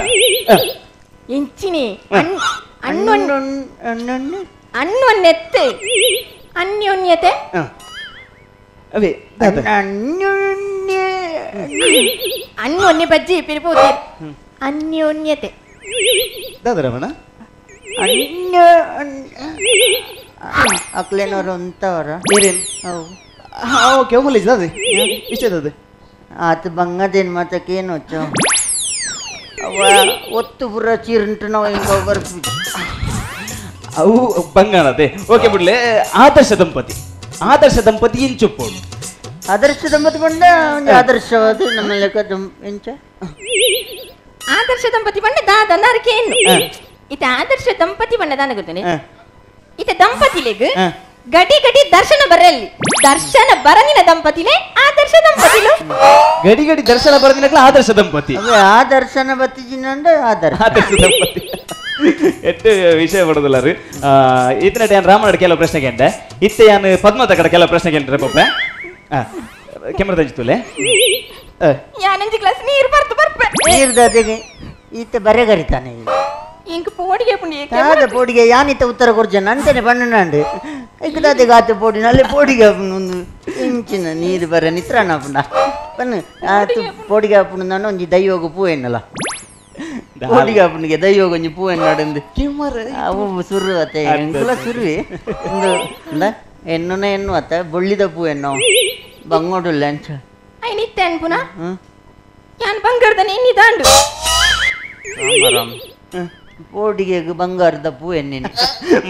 ಇಂಚಿನಿ ಅನ್ಯೋನ್ಯತೆ ಅನ್ಯೋನ್ಯತೆ ಅವೇ ಅನ್ಯೋನ್ಯ ಅನ್ಯೋನ್ಯ ಬಜ್ಜಿ ಪಿರಿಪೋತಿ ಅನ್ಯೋನ್ಯತೆ ದಾದ ರಮಣ ಅನ್ಯ ಅಕ್ಲೇನವರು ಅಂತವರ ಏರೇನು ಅವು ಹಾಂ ಓಕೆ ಒಮ್ಮಲೆ ದಾದೆ ಇಷ್ಟ ದಾದೆ ಆತ ಬಂಗದೇನು ಮಾತಕ್ಕೇನು ಹೊಚ್ಚು ಅವ ಒತ್ತು ಪುರ ಚೀರುಂಟು ನಾವು ಹಿಂಗೆ ಬರ್ಪಿ ಅವು ಬಂಗಾಣತೆ ಓಕೆ ಬಿಡ್ಲೆ. ಆದರ್ಶ ದಂಪತಿ, ಆದರ್ಶ ದಂಪತಿ ಇಂಚುಪ್ಪೋಡು. ಆದರ್ಶ ದಂಪತಿ ಬಂಡ ಒಂದು ಆದರ್ಶವಾದ ನಮ್ಮ ಲೆಕ್ಕ ಎಂಚ ಆದರ್ಶ ದಂಪತಿ ಬಂಡ ದಾದ ನರಕೇನು ಇತ ಆದರ್ಶ ದಂಪತಿ ಬಂಡ ದಾನ ಗೊತ್ತನೆ ಇತ ದಂಪತಿಲೆಗ್ ಗಡಿ ಗಡಿ ದರ್ಶನ ಬರಲಿ, ದರ್ಶನ ಬರನಿನ ದಂಪತಿಲೆ ಆದರ್ಶ ದಂಪತಿಲು. ಗಡಿ ಗಡಿ ದರ್ಶನ ಬರದಿನಕ್ಲ ಆದರ್ಶ ದಂಪತಿ. ಆ ದರ್ಶನ ಬತ್ತಿಜಿನಂಡ ಆದರ್ಶ ಆದರ್ಶ ದಂಪತಿ. ಎಟ್ಟು ವಿಷಯ ಪಡೋದಿಲ್ಲ ರೀ. ಇತನಟ ಯಾನ್ ರಾಮನಡ ಕೆಲವು ಪ್ರಶ್ನೆ ಕೇಂಡೆ, ಇತ್ತೆ ಯಾನ್ ಪದ್ಮತ ಕಡೆ ಕೆಲವು ಪ್ರಶ್ನೆ ಕೇಂಡ್ರೆ ಪೊಪ್ಪೆ. ಕೆಮರ ತಂಜಿತುಲೆ ಯಾನಂಜಿ ಕ್ಲಾಸ್ ನೀರು ಬರ್ತು ಬರ್ಪೆ ನೀರು ದಾದೆಗೆ ಈತ ಬರೆ ಕರಿತಾನೆ ಇಂಕ ಪೋಡಿಗೆ ಪುಂಡಿ ತಾದ ಪೋಡಿಗೆ ಯಾನಿತ ಉತ್ತರ ಕೊರ್ಜನ ಅಂತಾನೆ ಬಣ್ಣನಾಂಡು ಇಕ್ಕ ದಾದೆಗೆ ಆತ ಪೋಡಿನಲ್ಲಿ ಪೋಡಿಗೆ ಒಂದು ಇಂಚಿನ ನೀರು ಬರ ನಿತ್ರಾಣ ಪುಂಡ ಪನ್ನು ಆತು ಪೋಡಿಗೆ ಆಪುಂಡು ಒಂಜಿ ದೈವಗ ಪೂ ಎನ್ನಲ್ಲ ಪೋಡಿಗೆ ಆಪುಂಡಿಗೆ ದೈವಗ ಒಂಜಿ ಪೂ ಎನ್ನಾಡಂದು ಅವು ಸುರು ಅತ್ತೆ ಎಂಕುಲ ಸುರುವೆ ಒಂದು ಎನ್ನುನ ಎನ್ನು ಅತ್ತ ಬೊಳ್ಳಿದ ಪೂ ಎನ್ನೋ ಬಂಗೋಡುಲ್ಲ ಅಂಚ ಐನಿತ್ತೆ ಅನ್ಪುನ ಯಾನ್ ಬಂಗಾರದ ಎನ್ನಿ ದಾಂಡು ರಾಮ ಪೋಡಿಗೆ ಬಂಗಾರದ ಪೂ ಎನ್ನಿನ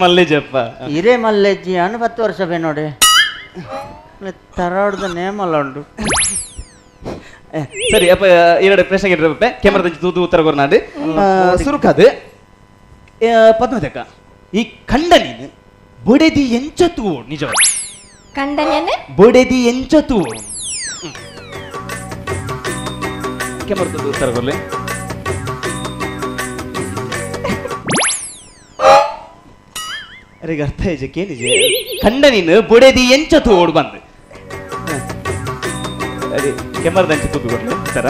ಮಲ್ಲೇಜಪ್ಪ ಹಿರೇ ಮಲ್ಲೇಜಿ ಅನು 10 ವರ್ಷ ಬೇ ನೋಡಿ ತರಾಡ್ದ ನೇಮಲ್ಲ ಉಂಟು. ಸರಿ ಅಪ್ಪ ಎರಡು ಪ್ರಶ್ನೆ ಕೇಳಿರಪ್ಪ ಕ್ಯಾಮರಾದ ತೂದು ಉತ್ತರ ಕೊರ್ನಾಡು ಸುರುಕಾದು. ಪದ್ಮದಕ್ಕ ಈ ಕಂಡ ನೀನು ಬೊಡೆದಿ ಎಂಚ ತೂವು ನಿಜ ಕಂಡನೇನೆ ಬೊಡೆದಿ ಎಂಚ ತೂವು ಕ್ಯಾಮರಾದ ಉತ್ತರ ಕೊರ್ಲಿ. ಅರೆ ಅರ್ಥ ಇಜೆ ಕೇಳಿಜೆ ಕಂಡ ನೀನು ಬೊಡೆದಿ ಎಂಚ ತೂವೋಡು ಬಂದು ಅದೇ ಕೆಮ್ಮರದ ಅಂಚೆ ತೂದು ಕೊಡ್ಲಿ ಸರ.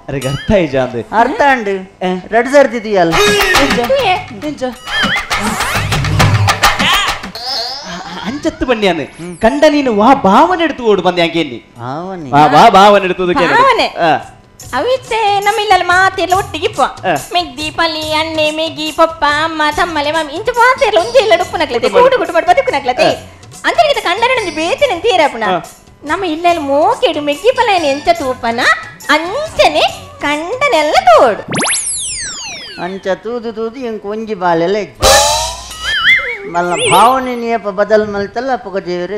ಅರೆ ಅರ್ಥ ಇಜ ಅಂದೆ ಅರ್ಥ ಅಂಡು ರೆಡ್ ಸರ್ತಿದೆಯಲ್ಲ ಎಂಚ ಅಂಚತ್ತು ಬನ್ನಿ ಅಂದೆ ಕಂಡ ನೀನು ವಾ ಭಾವನೆ എടുത്തു ಓಡು ಬಂದೆ ಯಾಕೆ ಭಾವನೆ ವಾ ಭಾವನೆ എടുത്തത് ಭಾವನೆ ಅವಿತ್ತೆ ನಮ್ಮ ಇಲ್ಲಲ್ಲಿ ಮಾತೆಲ್ಲ ಒಟ್ಟಿಗೆ ಇಪ್ಪ ಮೆಗ್ದಿ ಪಲ್ಲಿ ಅಣ್ಣೆ ಮೆಗಿ ಪಪ್ಪ ಅಮ್ಮ ತಮ್ಮಲೆ ಮಮ್ಮಿ ಇಂಚ ಮಾತೆಲ್ಲ ಒಂದೇ ಇಲ್ಲ ಉಪ್ಪುನಕ್ಲತೆ ಕೂಡು ಕುಟುಂಬ ಬದುಕುನಕ್ಲತೆ ಅಂತ ಕಂಡರೆ ಬೇತಿನ ತೀರಪ್ಪನ ನಮ್ಮ ಇಲ್ಲೆಲ್ಲ ಮೋಕೆಡು ಮೆಗ್ಗಿ ಪಲಯನ ಎಂಚ ತೂಪನ ಅಂಚನೆ ಕಂಡನೆಲ್ಲ ತೋಡು ಅಂಚ ತೂದು ತೂದು ಇಂಕ ಒಂಜಿ ಬಾಲೆಲ್ಲ ಮಲ್ಲ ಭಾವನೆ ನಿಯಪ ಬದಲ್ ಮಲ್ತಲ್ಲ ಅಪ್ಪಗ ದೇವರು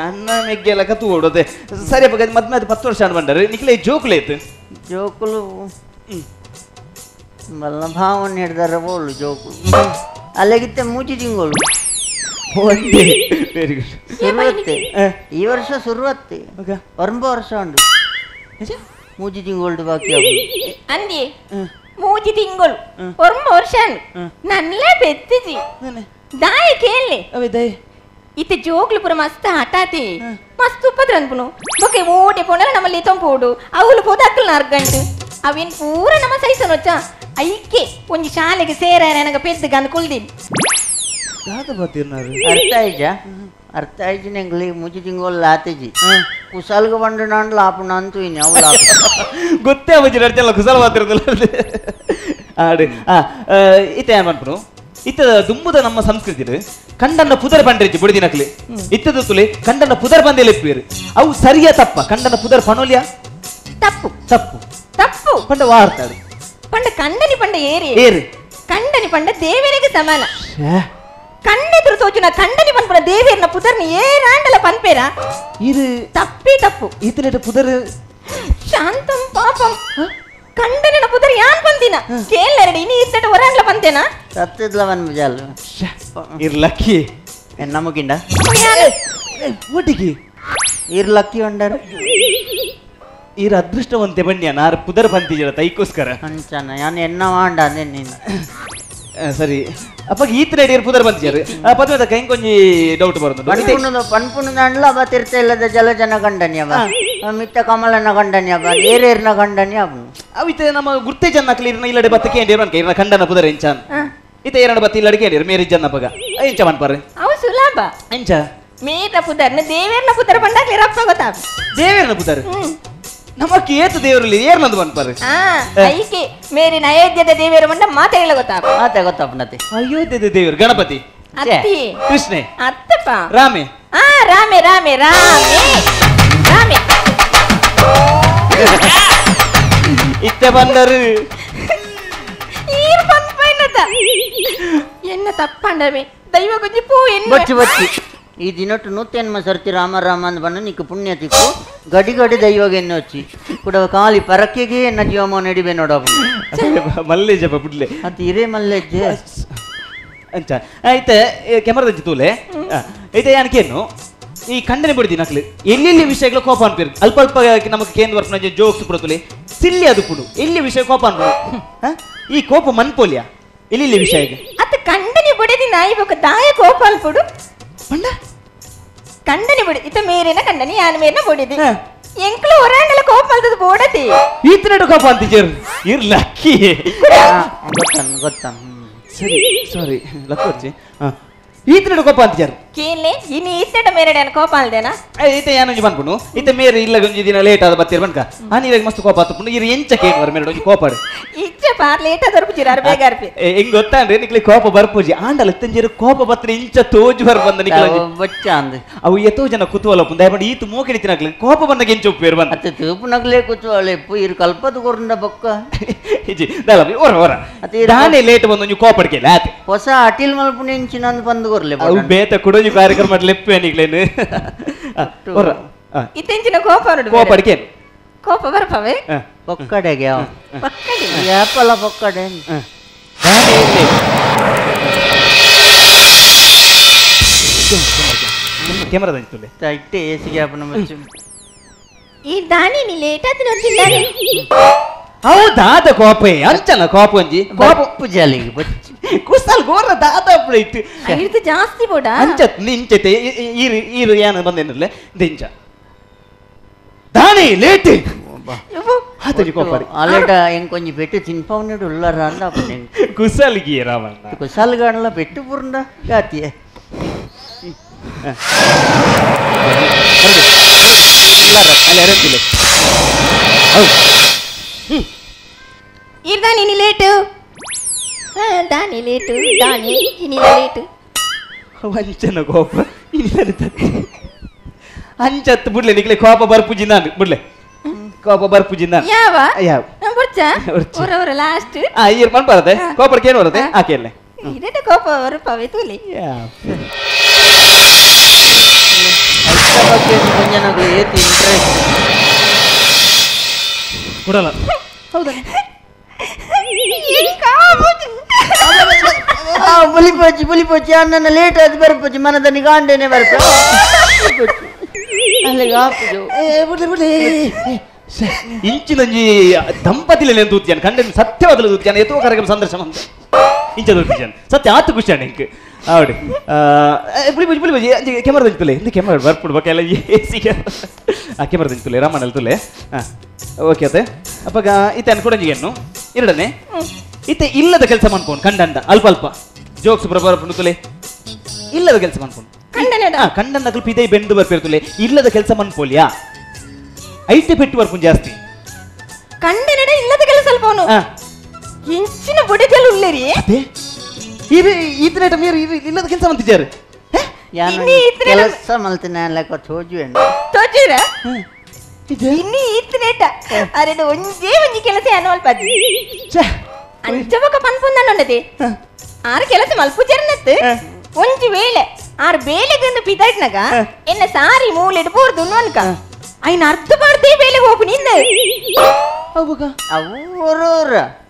ಅನ್ನ ಮೆಗ್ಗೆಲ್ಲ ಕತ್ತು ಓಡೋದೆ ಸರಿ ಅಪ್ಪ ಮದ್ಮೆ ಅದು 10 ವರ್ಷ ಅನ್ಬಂಡರು ನಿಕ್ಲೆ ಜೋಕುಲು ಐತು ಜೋಕುಲು ಮಲ್ಲ ಭಾವನೆ ಹಿಡ್ದಾರ ಬೋಳು ಜೋಕುಲು ಅಲ್ಲಿಗಿತ್ತೆ ಮೂಜಿ ತಿಂಗಳು ಒಂದೇ ವೆರಿ ಗುಡ್ ಶುರುವತ್ತೆ ಈ ವರ್ಷ ಶುರುವತ್ತೆ ಒರಂಬ ವರ್ಷ ಉಂಟು ಮೂಜಿ ತಿಂಗಳು ಬಾಕಿ ಅಂದಿ ಮೂಜಿ ತಿಂಗಳು ಒರಂಬ ವರ್ಷ ನನ್ಲೇ ಬೆತ್ತಿಜಿ ದಾಯ ಕೇಳಿ ಇತ್ತೆ ಜೋಕ್ಲು ಪೂರ ಮಸ್ತ್ ಹಠಾತಿ ಮಸ್ತ್ ಉಪದ್ರ ಅನ್ಪುನು ಬೊಕೆ ಓಟೆ ಪೋಣಲ್ಲ ನಮ್ಮಲ್ಲಿ ತೊಂಪೋಡು ಅವಳು ಪೋದ ಅಕ್ಕಲ್ ನಾರ್ಗಂಟು ಅವೇನ್ ಪೂರ ನಮ್ಮ ಸೈಸನೊಚ್ಚ ಐಕೆ ಒಂಜಿ ಶಾಲೆಗೆ ಸೇರ ನನಗೆ ಪೆದ್ದು ಗಂದು ಕುಲ್ದಿನಿ ಅರ್ಥ ಆಯ್ಜಾ ಅರ್ಥ ಆಯ್ತು ನಂಗೆ ಮುಜಿ ತಿಂಗಳು ಆತೇಜಿ ಕುಸಾಲ್ಗೆ ಬಂದು ನಾನು ಲಾಪುಣ ಅಂತೂ ಇನ್ನು ಅವು ಲಾಪ ಗೊತ್ತೇ ಬಜ್ಜಿ ನಡ್ಚಲ್ಲ ಕುಸಾಲ ಮಾತಿರೋದಿಲ್ಲ ಆಡು ಇತ್ತ ಏನು ಮಾಡ್ಪುನು ಇತ್ತ ದುಂಬುದ ನಮ್ಮ ಸಂಸ್ಕೃತಿ ಕಂಡನ್ನ ಪುದರ್ ಬಂಡ್ರಿಜ್ಜಿ ಬುಡಿದಿನಕ್ಲಿ ಇತ್ತದ ತುಲಿ ಕಂಡನ್ನ ಪುದರ್ ಬಂದೇಲೆ ಇಪ್ಪೀರು ಅವು ಸರಿಯಾ ತಪ್ಪ ಕಂಡನ್ನ ಪುದರ್ ಪಣೋಲಿಯ ತಪ್ಪು ತಪ್ಪು ತಪ್ಪು ಪಂಡ ವಾರ್ತಾಡು ಪಂಡ ಕಂಡನಿ ಪಂಡ ಏರಿ ಏರು ಕಂಡನಿ ಪಂಡ ದೇವರಿಗೆ ಸಮಾನ ಕಣ್ಣೆದುರು ತೋಚುನ ಕಂಡನಿ ಪನ್ಪುನ ದೇವೇರ್ನ ಪುದರ್ನ ಏರಾಂಡಲ ಪನ್ಪೇರ ಇದು ತಪ್ಪಿ ತಪ್ಪು ಇತನೆಟ ಪುದರ್ ಶಾಂತಂ ಪಾಪಂ ಕಂಡನಿನ ಪುದರ್ ಯಾನ್ ಬಂದಿನ ಕೇಳರೆಡಿ ಇನಿ ಇತ್ತಟ ಹೊರಾಂಡ್ಲ ಬಂತೇನಾ ಸತ್ತದ್ಲ ಬನ್ ಬಜಾಲು ಇರ್ ಲಕ್ಕಿ ನಮಗಿಂಡ ಒಟ್ಟಿಗೆ ಇರ್ ಲಕ್ಕಿ ಉಂಡರು ಇರ್ ಅದೃಷ್ಟವಂತೆ ಬನ್ನಿಯ ನಾರು ಪುದರ್ ಬಂತಿದ್ದೀರ ತೈಕೋಸ್ಕರ ಅಂಚನ ಯಾನ್ ಎನ್ನ ಮಾಂಡ ಅಂದೆ ನೀನು ಸರಿ ಅಪ್ಪ ಈತ ರೆಡಿ ಪುದರ್ ಬಂತಿದ್ದಾರೆ ಪದ್ಮದಕ್ಕ ಹಿಂಗೊಂಜಿ ಡೌಟ್ ಬರ್ತದೆ ಪನ್ಪುಣದ ಪನ್ಪುಣದಂಡ್ಲ ಅವ ತಿರ್ತ ಇಲ್ಲದ ಜಲಜನ ಗಂಡನಿ ಅವ ಮಿತ್ತ ಕಮಲನ ಗಂಡನಿ ಅವ ಏರೇರ್ನ ಗಂಡನಿ ಅವನು ಅವಿತ ನಮ್ಮ ಗುರ್ತೆ ಜನ ಇರ್ನ ಇಲ್ಲಡೆ ಬತ್ತಕ್ಕೆ ಇರ್ನ ಕಂಡನ ಪುದರ್ ಎಂಚಾನ್ ಇತ್ತೆ ಎರಡು ಬತ್ತಿ ಇಲ್ಲ ಅಡಿಗೆ ಹೇಳಿರು ಮೇರಿ ಜನ ಪಗ ಎಂಚ ಮನ್ಪರ್ರೆ ಅವು ಸುಲಭ ಎಂಚ ಮೇರ ಪುದರ್ನ ದೇವೇರ್ನ ಪುದರ್ ಬಂದಾಗ್ಲಿ ರಪ್ಪ ಗೊತ್ತಾ ದೇವೇರ್ನ ಪುದರ್ ನಮಕ್ ಏತು ದೇವರಲ್ಲಿ ಏರ್ನಂದು ಮನ್ಪರ್ರೆ ಐಕೆ ಮೇರಿನ ಅಯೋಧ್ಯದ ದೇವೇರ ಬಂಡ ಮಾತೆಲ್ಲ ಗೊತ್ತಾ ಮಾತೆ ಗೊತ್ತಾಪನತೆ ಅಯೋಧ್ಯದ ದೇವರು ಗಣಪತಿ ಅತ್ತಿ ಕೃಷ್ಣೆ ಅತ್ತಪ್ಪ ರಾಮೆ ಆ ರಾಮೆ ರಾಮೆ ರಾಮೆ ರಾಮೆ ಇತ್ತೆ ಬಂದರು ಈರ್ ಬಂದ್ ಪೈನತ ಎನ್ನ ತಪ್ಪಂಡವೆ ದೈವ ಗುಂಜಿ ಪೂ ಎನ್ನ ಬಚ್ಚಿ ಬಚ್ಚಿ ಈ ದಿನಟ್ಟು ನೂತೆನ್ಮ ಸರ್ತಿ ರಾಮ ರಾಮ ಅಂದ್ ಬಣ್ಣ ನಿಕ್ಕ ಪುಣ್ಯ ತಿಕ್ಕು ಗಡಿ ಗಡಿ ದೈವಾಗ ಎನ್ನ వచ్చಿ ಕೂಡ ಖಾಲಿ ಪರಕೆಗೆ ಎನ್ನ ಜೀವಮಾನ ನಡಿಬೆ ನೋಡ ಮಲ್ಲೆ ಜಪ ಬಿಡ್ಲೆ ಅದು ಇರೇ ಮಲ್ಲೆಜ್ಜೆ ಅಂಚ ಐತೆ ಕೆಮರದ ತೂಲೆ ಐತೆ ಯಾನಕೇನು ಈ ಖಂಡನೆ ಬಿಡ್ತೀನಿ ನಕ್ಲು ಎಲ್ಲೆಲ್ಲಿ ವಿಷಯಗಳು ಕೋಪ ಅನ್ಪಿರ್ ಅಲ್ಪ ಅಲ್ಪ ನಮಗೆ ಕೇಂದ್ರ ವರ್ಪನ ಜೋಕ್ಸ್ ಕೊಡುತ್ತಲೆ ಸಿಲ್ಲಿ ಅದು ಪುಡು ಎಲ್ಲಿ ವಿಷಯ ಕೋಪ ಅನ್ಪು ಈ ಕೋಪ ಮನ್ಪೋಲಿಯ ಎಲ್ಲೆಲ್ಲಿ ವಿಷಯ ಅತ್ತ ಖಂಡನೆ ಬಿಡದಿ ನಾಯಿ ಬೊಕ ದಾಯ ಕೋಪ ಅನ್ಪುಡು ಪಂಡ ಖಂಡನೆ ಬಿಡಿ ಇತ್ತ ಮೇರಿನ ಖಂಡನೆ ಯಾನ ಮೇರಿನ ಬುಡಿದಿ ಎಂಕ್ಲು ಹೊರಾಂಡಲ ಕೋಪ ಅಲ್ದದ ಬೋಡತಿ ಈತನಡು ಕೋಪ ಅಂತಿಜರು ಇರ್ ಲಕ್ಕಿ ಗೊತ್ತ ಗೊತ್ತ ಸರಿ ಸಾರಿ ಲಕ್ಕೋರ್ಜಿ ಈತನಡು ಕೋಪ ಅಂತಿಜರು ಕೇಳಿ ಇನ್ನು ಈತನಡ ಮೇರಡೆ ಕೋಪ ಅಲ್ದೇನಾ ಈತ ಏನೊಂಜಿ ಬಂದ್ಪುನು ಈತ ಮೇರೆ ಇಲ್ಲ ಒಂಜಿ ದಿನ ಲೇಟ್ ಆದ ಬತ್ತೀರ್ ಬನ್ಕ ಆ ನೀರಾಗ ಮಸ್ತ್ ಕೋಪ ಆತಪುನು ಇರು ಎಂಚ ಕೇಳುವರ್ ಮೇರಡ ಒಂಜಿ ಕೋಪ ಇಚ್ಚ ಪಾರ್ ಲೇಟ್ ಆದ ಬರ್ಪುಜಿ ಅರ್ ಬೇಗ ಅರ್ಪಿ ಹೆಂಗ್ ಗೊತ್ತಾಂಡ್ರೆ ನಿಕ್ಲೆ ಕೋಪ ಬರ್ಪುಜಿ ಆಂಡಲ ಇತ್ತಂಜಿರು ಕೋಪ ಬತ್ತರ ಇಂಚ ತೋಜು ಬರ್ ಬಂದ ನಿಕ್ಲೆ ಬಚ್ಚ ಅಂದ ಅವು ಎತೋ ಜನ ಕುತೂಹಲ ಪುಂದ ದಯಮಾಡಿ ಈತ ಮೋಕೆಡಿ ತಿನ್ನಕ್ಲೆ ಕೋಪ ಬಂದಾಗ ಎಂಚ ಉಪ್ಪೇರು ಬಂದ ಅತ್ತೆ ತೂಪುನಗ್ಲೇ ಕುತೂಹಲ ಎಪ್ಪು ಇರು ಕಲ್ಪದ ಕೊರಂಡ ಬೊಕ್ಕ ಇಜಿ ದಾಲ ಓರ ಓರ ದಾನೆ ಲೇಟ್ ಬಂದ ಒಂಜಿ ಕೋಪ ಅಡ್ಕೆಲ್ಲ ಆತೆ ಹೊಸ ಅಟಿಲ್ ಮಲ್ಪುನ ಇಂಚಿನ ಬಂದು ಕೊರ್ಲೆ ಅವು ಬೇತ ಕುಡೋಜಿ ಕಾರ್ಯಕ್ರಮ ಲೆಪ್ಪೆ ನಿಕ್ಲೇನು ಓರ ಇತ್ತೆಂಚಿನ ಕೋಪ ನೋಡು ಕೋಪ ಅಡ್ಕೆ ಕೋಪ ಬರ್ಪವೆ ಪೊಕ್ಕಡೆಗೆ ಪೊಕ್ಕಡೆ ಯಾಪಲ ಪೊಕ್ಕಡೆ ಕೆಮರಾದ ಇತ್ತುಲೆ ಇಟ್ಟೆ ಏಸಿಗೆ ಆಪನ ಮಚ್ಚು ಈ ದಾನಿ ನೀ ಲೇಟ್ ಆದ ನೋಡ್ತಿದ್ದಾನೆ ಹೌದಾದ ಕೋಪ ಅಂಚನ ಕೋಪ ಒಂಜಿ ಕೋಪ ಪೂಜಾಲಿಗೆ ಬಚ್ಚು ಕುಸಲ್ ಗೋರ ದಾದ ಇತ್ತು ಇದು ಜಾಸ್ತಿ ಬೋಡ ಅಂಚತ್ ನಿಂಚತೆ ಈರು ಈರು ಏನ ಬಂದೇನಲ್ಲ ದಿಂಚ ದಾನಿ ಲೇಟ್ ಆತಜಿ ಕೋಪ ಅಲೇಟ ಎಂಕೊಂಜಿ ಪೆಟ್ಟು ತಿನ್ಪವನಡು ಉಳ್ಳಾರ ಅಂದ ಅಪ್ಪನೆ ಕುಸಲ್ಗಿ ರಾಮಣ್ಣ ಕುಸಲ್ಗಾಣಲ ಪೆಟ್ಟು ಪುರಂಡ ಗಾತಿಯೆ ಅಲ್ಲ ಹೌದು ಇರ್ದಾನಿ ನೀ ಲೇಟು ದಾನಿ ಲೇಟು ದಾನಿ ಇನಿಲ ಲೇಟು ವಂಚನ ಕೋಪ ಇನಿಲ ಅಂಚತ್ತು ಬಿಡ್ಲೆ ನಿಕ್ಲೆ ಕೋಪ ಬರ್ಪುಜಿ ನಾನು ಬಿಡ್ಲೆ ಕೋಪ ಬರ್ಪುಜಿ ನಾನು ಯಾವ ಯಾವ ಬರ್ಚ ಓರ ಓರ ಲಾಸ್ಟ್ ಆ ಈರ್ ಮನ್ ಬರದೆ ಕೋಪಕ್ಕೆ ಏನು ಬರದೆ ಆಕೆಲ್ಲ ಇದೇಟ ಕೋಪ ಬರುಪವೆ ತೂಲಿ ಏತ್ ಇಂಟ್ರೆಸ್ಟ್ ಕೊಡಲ್ಲ ಹೌದಾ ಬುಲಿಪೋಚಿ ಬುಲಿಪೋಚಿ ಅನ್ನ ಲೇಟ್ ಆದ್ ಬರ್ಪೋಚಿ ಮನದ ನಿಗಾಂಡೇನೆ ಬರ್ಪ ಅಲ್ಲಿಗೆ ಆಪುಜು ಇಂಚಿನಂಜಿ ದಂಪತಿಲೆ ತೂತಿಯಾನ ಕಂಡ ಸತ್ಯವಾದಲು ತೂತಿಯಾನ ಎತ್ತೋ ಕಾರ್ಯಕ್ರಮ ಸಂದರ್ಶನ ಅಂತ ಇಂಚ ತೂತಿಯಾನ ಸತ್ಯ ಆತು ಖುಷಿಯಾಣ ಇಂಕ್ ಆವಡಿ ಬುಲಿ ಬುಜಿ ಬುಲಿ ಬುಜಿ ಕೆಮರ ತುಲೆ ಇಂದು ಕೆಮರ ಬರ್ಪುಡು ಬಕ್ಕೆಲ್ಲ ಏಸಿ ಆ ಕೆಮರ ತುಲೆ ರಾಮಣ್ಣಲ್ಲಿ ತುಲೆ ಹಾಂ ಓಕೆ ಅತ್ತೆ ಅಪ್ಪಗ ಇತ್ತೆ ಅನ್ಕೊಡಂಜಿಗೆನ್ನು ಎರಡನೇ ಇತ್ತೆ ಇಲ್ಲದ ಕೆಲಸ ಮಾಡ್ಕೊಂಡು ಕಂಡಂಡ ಅಲ್ಪ ಅಲ್ಪ ಜೋಕ್ಸ್ ಬರಬರ ತುಲೆ ಇಲ್ಲದ ಕೆಲಸ ಮಾಡ್ಕೊಂಡು ಕಂಡನ ಕಲ್ಪ ಇದೇ ಬೆಂದು ಬರ್ಪಿರ್ತುಲೆ ಇಲ್ಲದ ಕೆಲಸ ಮನ್ಪೋಲಿಯಾ ಐತೆ ಪೆಟ್ಟು ಬರ್ಪುನ್ ಜಾಸ್ತಿ ಕಂಡನಡ ಇಲ್ಲದ ಕೆಲಸ ಅಲ್ಪ ಅವನು ಇಂಚಿನ ಬುಡದಲ್ಲ ಉಳ್ಳೇರಿ ಈತನೇಟ ಮೀರು ಇಲ್ಲದ ಕೆಲಸ ಮಂತಿದ್ದಾರೆ ಕೆಲಸ ಮಲ್ತಿನ ಲೆಕ್ಕ ತೋಜು ತೋಜುರ ಇನ್ನು ಈತನೇಟ ಅರೆ ಒಂಜೇ ಒಂಜಿ ಕೆಲಸ ಅನ್ವಲ್ಪ ಅಂಚಬಕ ಪನ್ಪುಂದನ್ನೊಂಡದೆ ಆರು ಕೆಲಸ ಮಲ್ಪುಜರ್ನತ್ತು ಒಂಜಿ ವೇಳೆ ಆರು ಬೇಲೆಗೊಂದು ಪಿದಾಡ್ನಾಗ ಎನ್ನ ಸಾರಿ ಮೂಲೆಡ್ ಬೋರ್ದು ಅನ್ಕ ಐನ ಅರ್ಧ ಬಾರ್ದೇ ಬೇಲೆ ಹೋಗು ನಿಂದ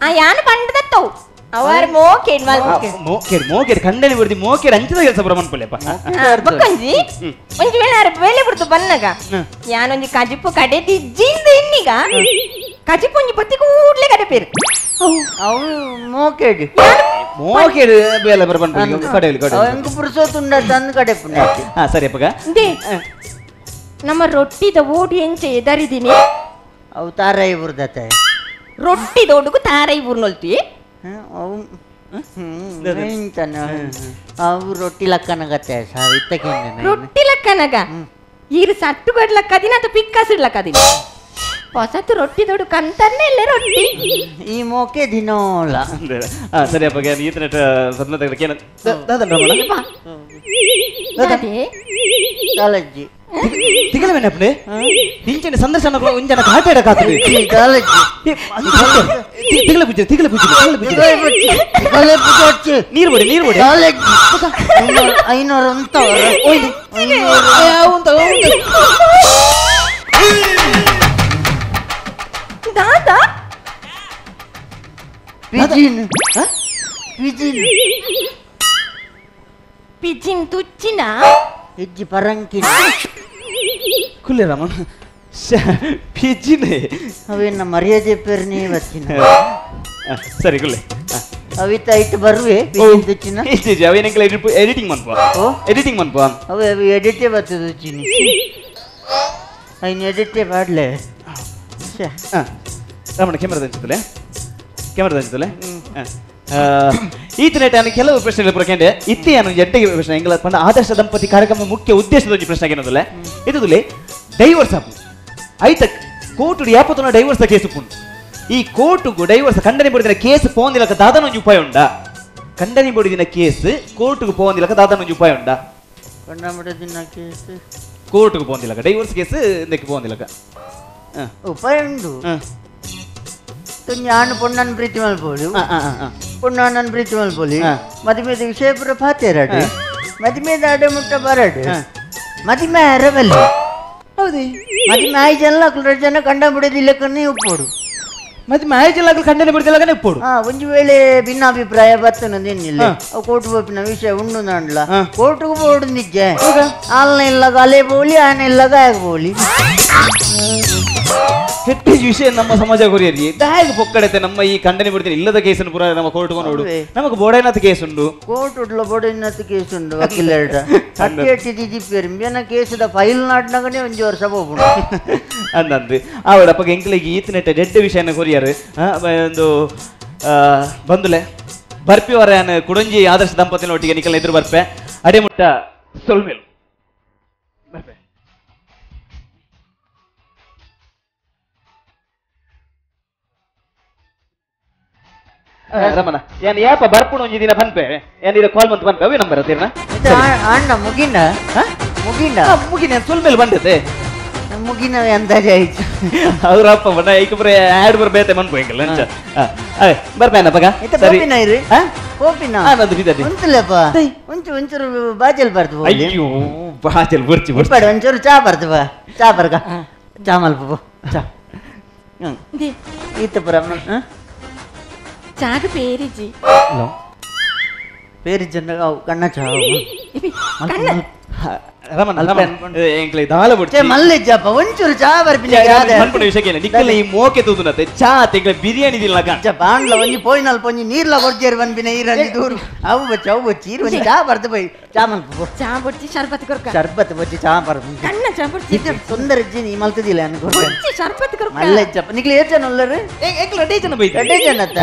ಆ ಯಾನ ಪಂಡದತ್ತವು ಅವಾರ್ ಮೋಕೇಡ್ ಮೋಕೇಡ್ ಮೋಕೇಡ್ ಕಂಡನೆ ಬಿಡ್ದಿ ಮೋಕೇಡ್ ಅಂಚದ ಕೆಲಸ ಬರ ಮನ್ಪುಲೆಪ್ಪ ಬೊಕ್ಕಂಜಿ ಒಂಜಿ ವೇಳೆ ಆರು ಬೇಲೆ ಬಿಡ್ತು ಬನ್ನಗ ಯಾನೊಂಜಿ ಕಜಿಪು ಕಡೆ ದಿಜ್ಜಿಂದ ಇನ್ನೀಗ ಕಜಿಪು ಒಂಜಿ ಬತ್ತಿ ಕೂಡ್ಲೆ ಕಡೆ ಪೇರು ಅವು ಮೋಕೇಡ್ ಮೋಕೇಡ್ ಬೇಲೆ ಬರ ಮನ್ಪುಲೆ ಕಡೆಯಲ್ಲಿ ಕಡೆ ಎಂಕ್ ಪುರ್ಸೊತ್ತುಂಡ ತಂದು ಕಡೆ ಹಾ ಸರಿ ಅಪ್ಪಗ ನಮ್ಮ ರೊಟ್ಟಿದ ಓಡಿ ಎಂಚೆ ಎದರಿದ್ದೀನಿ ಅವು ತಾರೈ ಬುರ್ದತ್ತೆ ರೊಟ್ಟಿ ದೊಡ್ಡಗು ತಾರೈ ಬುರ್ನೊಲ್ತಿ ಅವು ಅವು ರೊಟ್ಟಿ ಲಕ್ಕನಗತ್ತೆ ಸಾವಿತ್ತಕ್ಕೆ ರೊಟ್ಟಿ ಲಕ್ಕನಗ ಈರು ಸಟ್ಟು ಗಡ್ಲಕ್ಕದಿನ ಅದು ಪಿಕ್ಕಸಿಡ್ಲಕ್ಕದಿನ ಹೊಸತು ರೊಟ್ಟಿ ದೊಡ್ಡ ಕಂತನ್ನೇ ಇಲ್ಲ ರೊಟ್ಟಿ ಈ ಮೋಕೆ ದಿನೋಲ ಸರಿ ಅಪ್ಪ ಈತನೆಟ್ ಕಾಲಜ್ಜಿ ತಿಗಲವೇನಪ್ಪನೆ ಇಂಚಿನ ಸಂದರ್ಶನ ಒಂಜನ ಕಾಟಾಡಕಾಗ್ತದೆ ತಿಗಲ ಪೂಜೆ ತಿಗಲ ಪೂಜೆ ತಿಗಲ ಪೂಜೆ ನೀರು ಬಡಿ ನೀರು ಬಡಿ 500 ಅಂತ ದಾದಾ pigeon pigeon pigeon ತುಚ್ಚಿನ ಹೆಜ್ಜಿ ಪರಂಕಿನ ಕುಲ್ಲೆ ರಾಮನ್ ಪಿಜಿನ್ ಅವೇನ ಮರ್ಯಾದೆ ಪೇರ್ನಿ ಬರ್ತೀನಿ ಸರಿ ಕುಲ್ಲೆ ಅವಿತ ಇಟ್ಟು ಬರುವೆ ಪಿಜಿನ್ ತುಚ್ಚಿನ ಇಜ್ಜಿ ಅವೇನಂಕಲ ಎಡಿಟಿಂಗ್ ಮನ್ಪ ಎಡಿಟಿಂಗ್ ಮನ್ಪ ಅವೆ ಅವಿ ಎಡಿಟೇ ಬರ್ತದೆ ತುಚ್ಚಿನಿ ಐನ್ ಎಡಿಟೇ ಮಾಡಲೆ ರಮಣ ಕ್ಯಾಮರಾ ಹಂಚುತ್ತಲೆ ಕ್ಯಾಮರಾ ಹಂಚುತ್ತಲೆ ಈತನೇಟ ಕೆಲವು ಪ್ರಶ್ನೆಗಳು ಪ್ರಕಂಡೆ ಇತ್ತೆಯನ್ನು ಎಡ್ಡೆಗೆ ಪ್ರಶ್ನೆ ಎಂಗಲ ಪಂಡ ಆದರ್ಶ ದಂಪತಿ ಕಾರ್ಯಕ್ರಮ ಮುಖ್ಯ ಉದ್ದೇಶದ ಒಂಜಿ ಪ್ರಶ್ನೆ ಏನದಲ್ಲ ಇದುಲೆ ಡೈವರ್ಸ್ ಆಪು ಐತ ಕೋರ್ಟು ಯಾಪತನ ಡೈವರ್ಸ್ ಕೇಸ್ ಉಪ್ಪುಂಡು ಈ ಕೋರ್ಟುಗು ಡೈವರ್ಸ್ ಖಂಡನೆ ಬಡಿದಿನ ಕೇಸ್ ಪೋಂದಿಲಕ ದಾದನ ಒಂಜಿ ಉಪಾಯ ಉಂಡ ಖಂಡನೆ ಬಡಿದಿನ ಕೇಸ್ ಕೋರ್ಟುಗು ಪೋಂದಿಲಕ ದಾದನ ಒಂಜಿ ಉಪಾಯ ಉಂಡ ಖಂಡನೆ ಬಡಿದಿನ ಕೇಸ್ ಕೋರ್ಟುಗು ಪೋಂದಿಲಕ ಡೈವರ್ಸ್ ಕೇಸ್ ಇಂದಕ್ಕೆ ಪೋಂದಿಲಕ ಉಪಾಯ ಉಂಡು ನಾನು ಪೊಣ್ಣನ ಪ್ರೀತಿ ಮಲ್ಪೋಡು ಪೊಣ್ಣನ ಪ್ರೀತಿ ಮಲ್ಪೋಲಿ ಮದಿಮೆದ ವಿಷಯ ಪೂರ ಪಾತೇರಾಡು ಮದಿಮೆದ ಅಡೆ ಮುಟ್ಟ ಬರಡು ಮದಿಮೆ ಅರವಲ್ಲಿ ಹೌದೇ ಮದಿಮೆ ಆಯ್ ಜನ ಅಕ್ಲು ಜನ ಕಂಡ ಬಿಡೋದಿಲ್ಲಕ್ಕನ್ನೇ ಉಪ್ಪೋಡು ಮದಿಮೆ ಆಯ್ ಜನ ಅಕ್ಲು ಖಂಡನೆ ಬಿಡೋದಿಲ್ಲಕ್ಕನೇ ಉಪ್ಪೋಡು ಒಂದು ವೇಳೆ ಭಿನ್ನಾಭಿಪ್ರಾಯ ಬರ್ತನದೇನಿಲ್ಲ ಕೋರ್ಟ್ ಬೋಪಿನ ವಿಷಯ ಉಂಡು ನಾಂಡ್ಲ ಕೋರ್ಟ್ಗೆ ಬೋಡು ನಿಜ ಆಲ್ನ ಇಲ್ಲಗ ಅಲೆ ಬೋಲಿ ಆನೆ ಇಲ್ಲಗ ಆಗ ಬೋಲಿ ಕೆಟ್ಟ ವಿಷಯ ನಮ್ಮ ಸಮಾಜ ಕೊರಿಯರಿ ದಾಯಕ ಪೊಕ್ಕಡತೆ ನಮ್ಮ ಈ ಖಂಡನೆ ಬಿಡ್ತೀನಿ ಇಲ್ಲದ ಕೇಸನ್ನು ಪೂರ ನಮ್ಮ ಕೋರ್ಟ್ ನೋಡು ನಮಗೆ ಬೋಡೈನಾಥ ಕೇಸ್ ಉಂಡು ಕೋರ್ಟ್ ಉಡ್ಲ ಬೋಡೈನಾಥ ಕೇಸ್ ಉಂಡು ವಕೀಲರ ಅಟ್ಟಿ ಕೇಸದ ಫೈಲ್ ನಾಡ್ನಾಗನೇ ಒಂಜಿ ವರ್ಷ ಹೋಗ್ಬಿಡು ಅಂದಂದು ಆವಡ ಅಪ್ಪಗೆ ಎಂಕ್ಲೆಗೆ ಈತನೆಟ್ಟ ಡೆಡ್ ವಿಷಯನ ಕೊರಿಯರು ಒಂದು ಬಂದುಲೆ ಬರ್ಪಿ ವರ ಕುಡಂಜಿ ಆದರ್ಶ ದಂಪತಿನ ಒಟ್ಟಿಗೆ ನಿಕಲ್ ಎದುರು ಬರ್ಪೆ ಅಡೆ ಮುಟ್ಟ ಸೊಲ್ಮೇಲು ಬರ್ಪೆ ರಮಣ ಯಾನ್ ಯಾಪ ಬರ್ಪುಣ ಒಂಜಿ ದಿನ ಪನ್ಪೆ ಯಾನ್ ಇರ ಕಾಲ್ ಮಂತ್ ಪನ್ಪೆ ಅವೇ ನಂಬರ್ ತೀರ್ನ ಅಣ್ಣ ಮುಗಿನ ಮುಗಿನ ಮುಗಿನ ಸೊಲ್ಮೇಲೆ ಬಂದತೆ ಮುಗಿನ ಅಂದಾಜ ಆಯ್ತು ಅವ್ರಪ್ಪ ಬಣ್ಣ ಐಕಬ್ರೆ ಆಡ್ ಬರ್ಬೇತೆ ಮನ್ಪು ಎಂಕಲ್ ಅಂಚ ಅದೇ ಬರ್ಪೇನ ಪಗ ಸರಿ ಇರಿ ಕೋಪಿನ ನಂದು ಬಿದ್ದದೆ ಉಂಟುಲಪ್ಪ ಒಂಚು ಒಂಚೂರು ಬಾಜಲ್ ಬರ್ದು ಅಯ್ಯೋ ಬಾಜಲ್ ಬರ್ಚಿ ಬರ್ಚಿ ಒಂಚೂರು ಚಾ ಬರ್ದು ಬಾ ಚಾ ಬರ್ಗ ಚಾ ಮಲ್ಪ ಚಾ ಈತ ಪುರ ಚಾಗ ಪೇರಿಜಿ ಪೇರಿಜಿ ಅವು ಕಣ್ಣ ಚಾ ಕಣ್ಣ ರಮಣ ರಮಣ ಎಂಕ್ಲೆ ದಾಲ ಬುಡ್ಚಿ ಮಲ್ಲೆಜ್ಜಪ್ಪ ಒಂಚೂರು ಚಾ ಬರ್ಪಿನ ಮನ್ಪುನ ವಿಷಯ ಕೇಳ ನಿಕ್ಕಲ್ಲ ಈ ಮೋಕೆ ತೂದುನತೆ ಚಾ ತೆಗ್ಲ ಬಿರಿಯಾನಿ ದಿಲ್ಲ ಚಾ ಬಾಂಡ್ಲ ಒಂಜಿ ಪೋಯಿನಲ್ ಪೊಂಜಿ ನೀರ್ಲ ಕೊಡ್ಜೇರು ಬನ್ಪಿನ ಈರಂಜಿ ದೂರು ಅವು ಬಚ್ಚಿ ಅವು ಬಚ್ಚಿ ಈರು ಒಂಜಿ ಚಾ ಬರ್ದು ಪೋಯಿ ಚಾ ಮಲ್ಪ ಚಾ ಬುಡ್ಚಿ ಶರ್ಬತ್ ಕೊರ್ಕ ಶರ್ಬತ್ ಬಚ್ಚಿ ಚಾ ಬರ್ದು ಕಣ್ಣ ಚಾ ಬುಡ್ಚಿ ತೊಂದರೆ ಇಜ್ಜಿ ನೀ ಮಲ್ತದಿಲ್ಲ ಅನ್ಕೊ ಬುಡ್ಚಿ ಶರ್ಬತ್ ಕೊರ್ಕ ಮಲ್ಲೆಜ್ಜಪ್ಪ ನಿಕ್ಲೆ ಏರ್ ಜನ ಉಲ್ಲರು ಎಂಕ್ಲೆ ರಡ್ಡೆ ಜನ ಬೈದ ರಡ್ಡೆ ಜನ ಅತ್ತ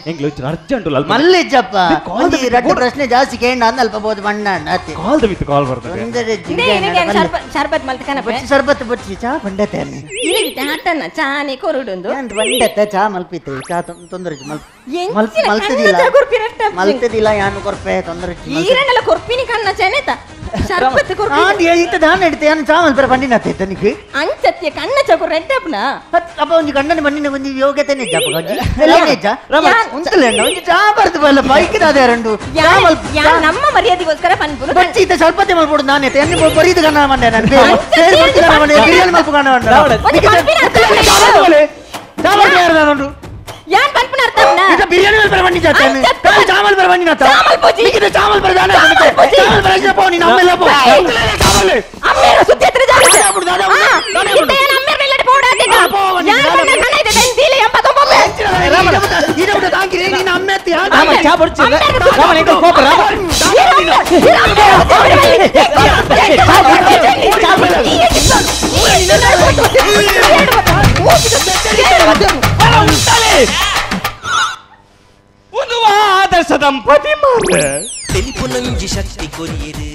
ಎಂಕ್ಲೆ ಅರ್ಜೆಂಟ್ ಉಲ್ಲ ಮಲ್ಲೆಜ್ಜಪ್ಪ ಒಂಜಿ ರಡ್ಡೆ ಪ್ರಶ್ನೆ ಜಾಸ್ತಿ ಕೇಂಡ ಅಂದ ಅಲ್ಪ ಬೋದು ಮಣ್ಣ ಅತ್ತೆ ಕಾಲ್ ವಿತ್ ಕಾಲ್ ಬರ್ತದೆ ಶರ್ಬತ್ ಮಲ್ತ ಕನಪೆ ಶರ್ಬತ್ ಬಚ್ಚಿ ಚಾ ಬಂಡತೆ ಇರಗಿತೆ ಆಟನ ಚಾನೆ ಕೊರುಡುಂದು ಬಂಡತೆ ಚಾ ಮಲ್ಪಿತೆ ಚಾ ತೊಂದರೆ ಮಲ್ತದಿಲ್ಲ ಮಲ್ತದಿಲ್ಲ ಯಾನು ಕೊರ್ಪೆ ತೊಂದರೆ ಈರನೆಲ್ಲ ಕೊರ್ಪಿನಿ ಕಣ್ಣ ಚೆನೆತ ಶರ್ಬತ್ ಕೊರ್ಪಿ ಈತ ದಾನ ಇಡ್ತೆ ಯಾನು ಚಾ ಮಲ್ಪರ ಬಂಡಿನ ತನಿಗೆ ಅಂಚತ್ಯ ಕಣ್ಣ ಚಾ ರೆಡ್ಡಪ್ನ ಅಪ್ಪ ಒಂಜಿ ಕಣ್ಣನ ಬಂಡಿನ ಒಂಜಿ ಯೋಗ್ಯತೆ ನಿಜ ನಿಜ ಉಂತಲೆ ಒಂಜಿ ಚಾ ಬರ್ದು ಬಲ್ಲ ಬೈಕ್ ದಾದ ರಂಡು ನಮ್ಮ ಮರ್ಯಾದೆಗೋಸ್ಕರ ಪನ್ಪುನು ಬಚ್ಚಿ ಈತ ಶರ್ಬತ್ತೆ ಮಲ್ಪೊಡು ನಾನೇ ಎನ್ನು ಬರೀದು ಕಣ್ಣ ಮಂಡೆ ನಾನು ಬಿರಿಯಾನಿ ಮಲ್ಪ ಕಣ್ಣ ಮಂಡೆ ಯಾನ್ ಪನ್ಪುನ ಅರ್ಥಪ್ನ ಇದ ಬಿರಿಯಾನಿ ಮಲ್ಪರ ಬಂಡಿ ಜಾತನೆ ಕಾಲಿ ಚಾವಲ್ ಬರ ಬಂಡಿ ನಾತ ಚಾವಲ್ ಪೂಜಿ ಇದ ಚಾವಲ್ ಬರ ದಾನ ಚಾವಲ್ ಬರ ಇದ ಪೋ ನೀ ನಮ್ಮೆಲ್ಲ ಪೋ ಚಾವಲ್ ಅಮ್ಮೇರ ಸುದ್ದಿ ಹತ್ರ ಜಾಗ ದಾದ ಇದ ಏನ್ ಅಮ್ಮೇರ ಮೇಲೆ ಪೋಡಾತೆ ಯಾನ್ ಬಂದ ಕಣ ಇದೆ ತಂದಿಲೆ ಎಂಬ ತೊಂಬೊಮ್ಮೆ ಇದ ಬಿಡ ತಾಂಕಿರಿ ನೀ ಅಮ್ಮೆತ್ತಿ ರಾಮ ಚಾ ಬರ್ಚಿ ರಾಮ ಎಂಕ ಕೋಪ ರಾಮ ಒಂದು ದಂಪತಿ ಮಾರ್ರೆ ತೆಲಿಪುನಂಜಿ ಶಕ್ತಿ ಕೊರಿಯರು.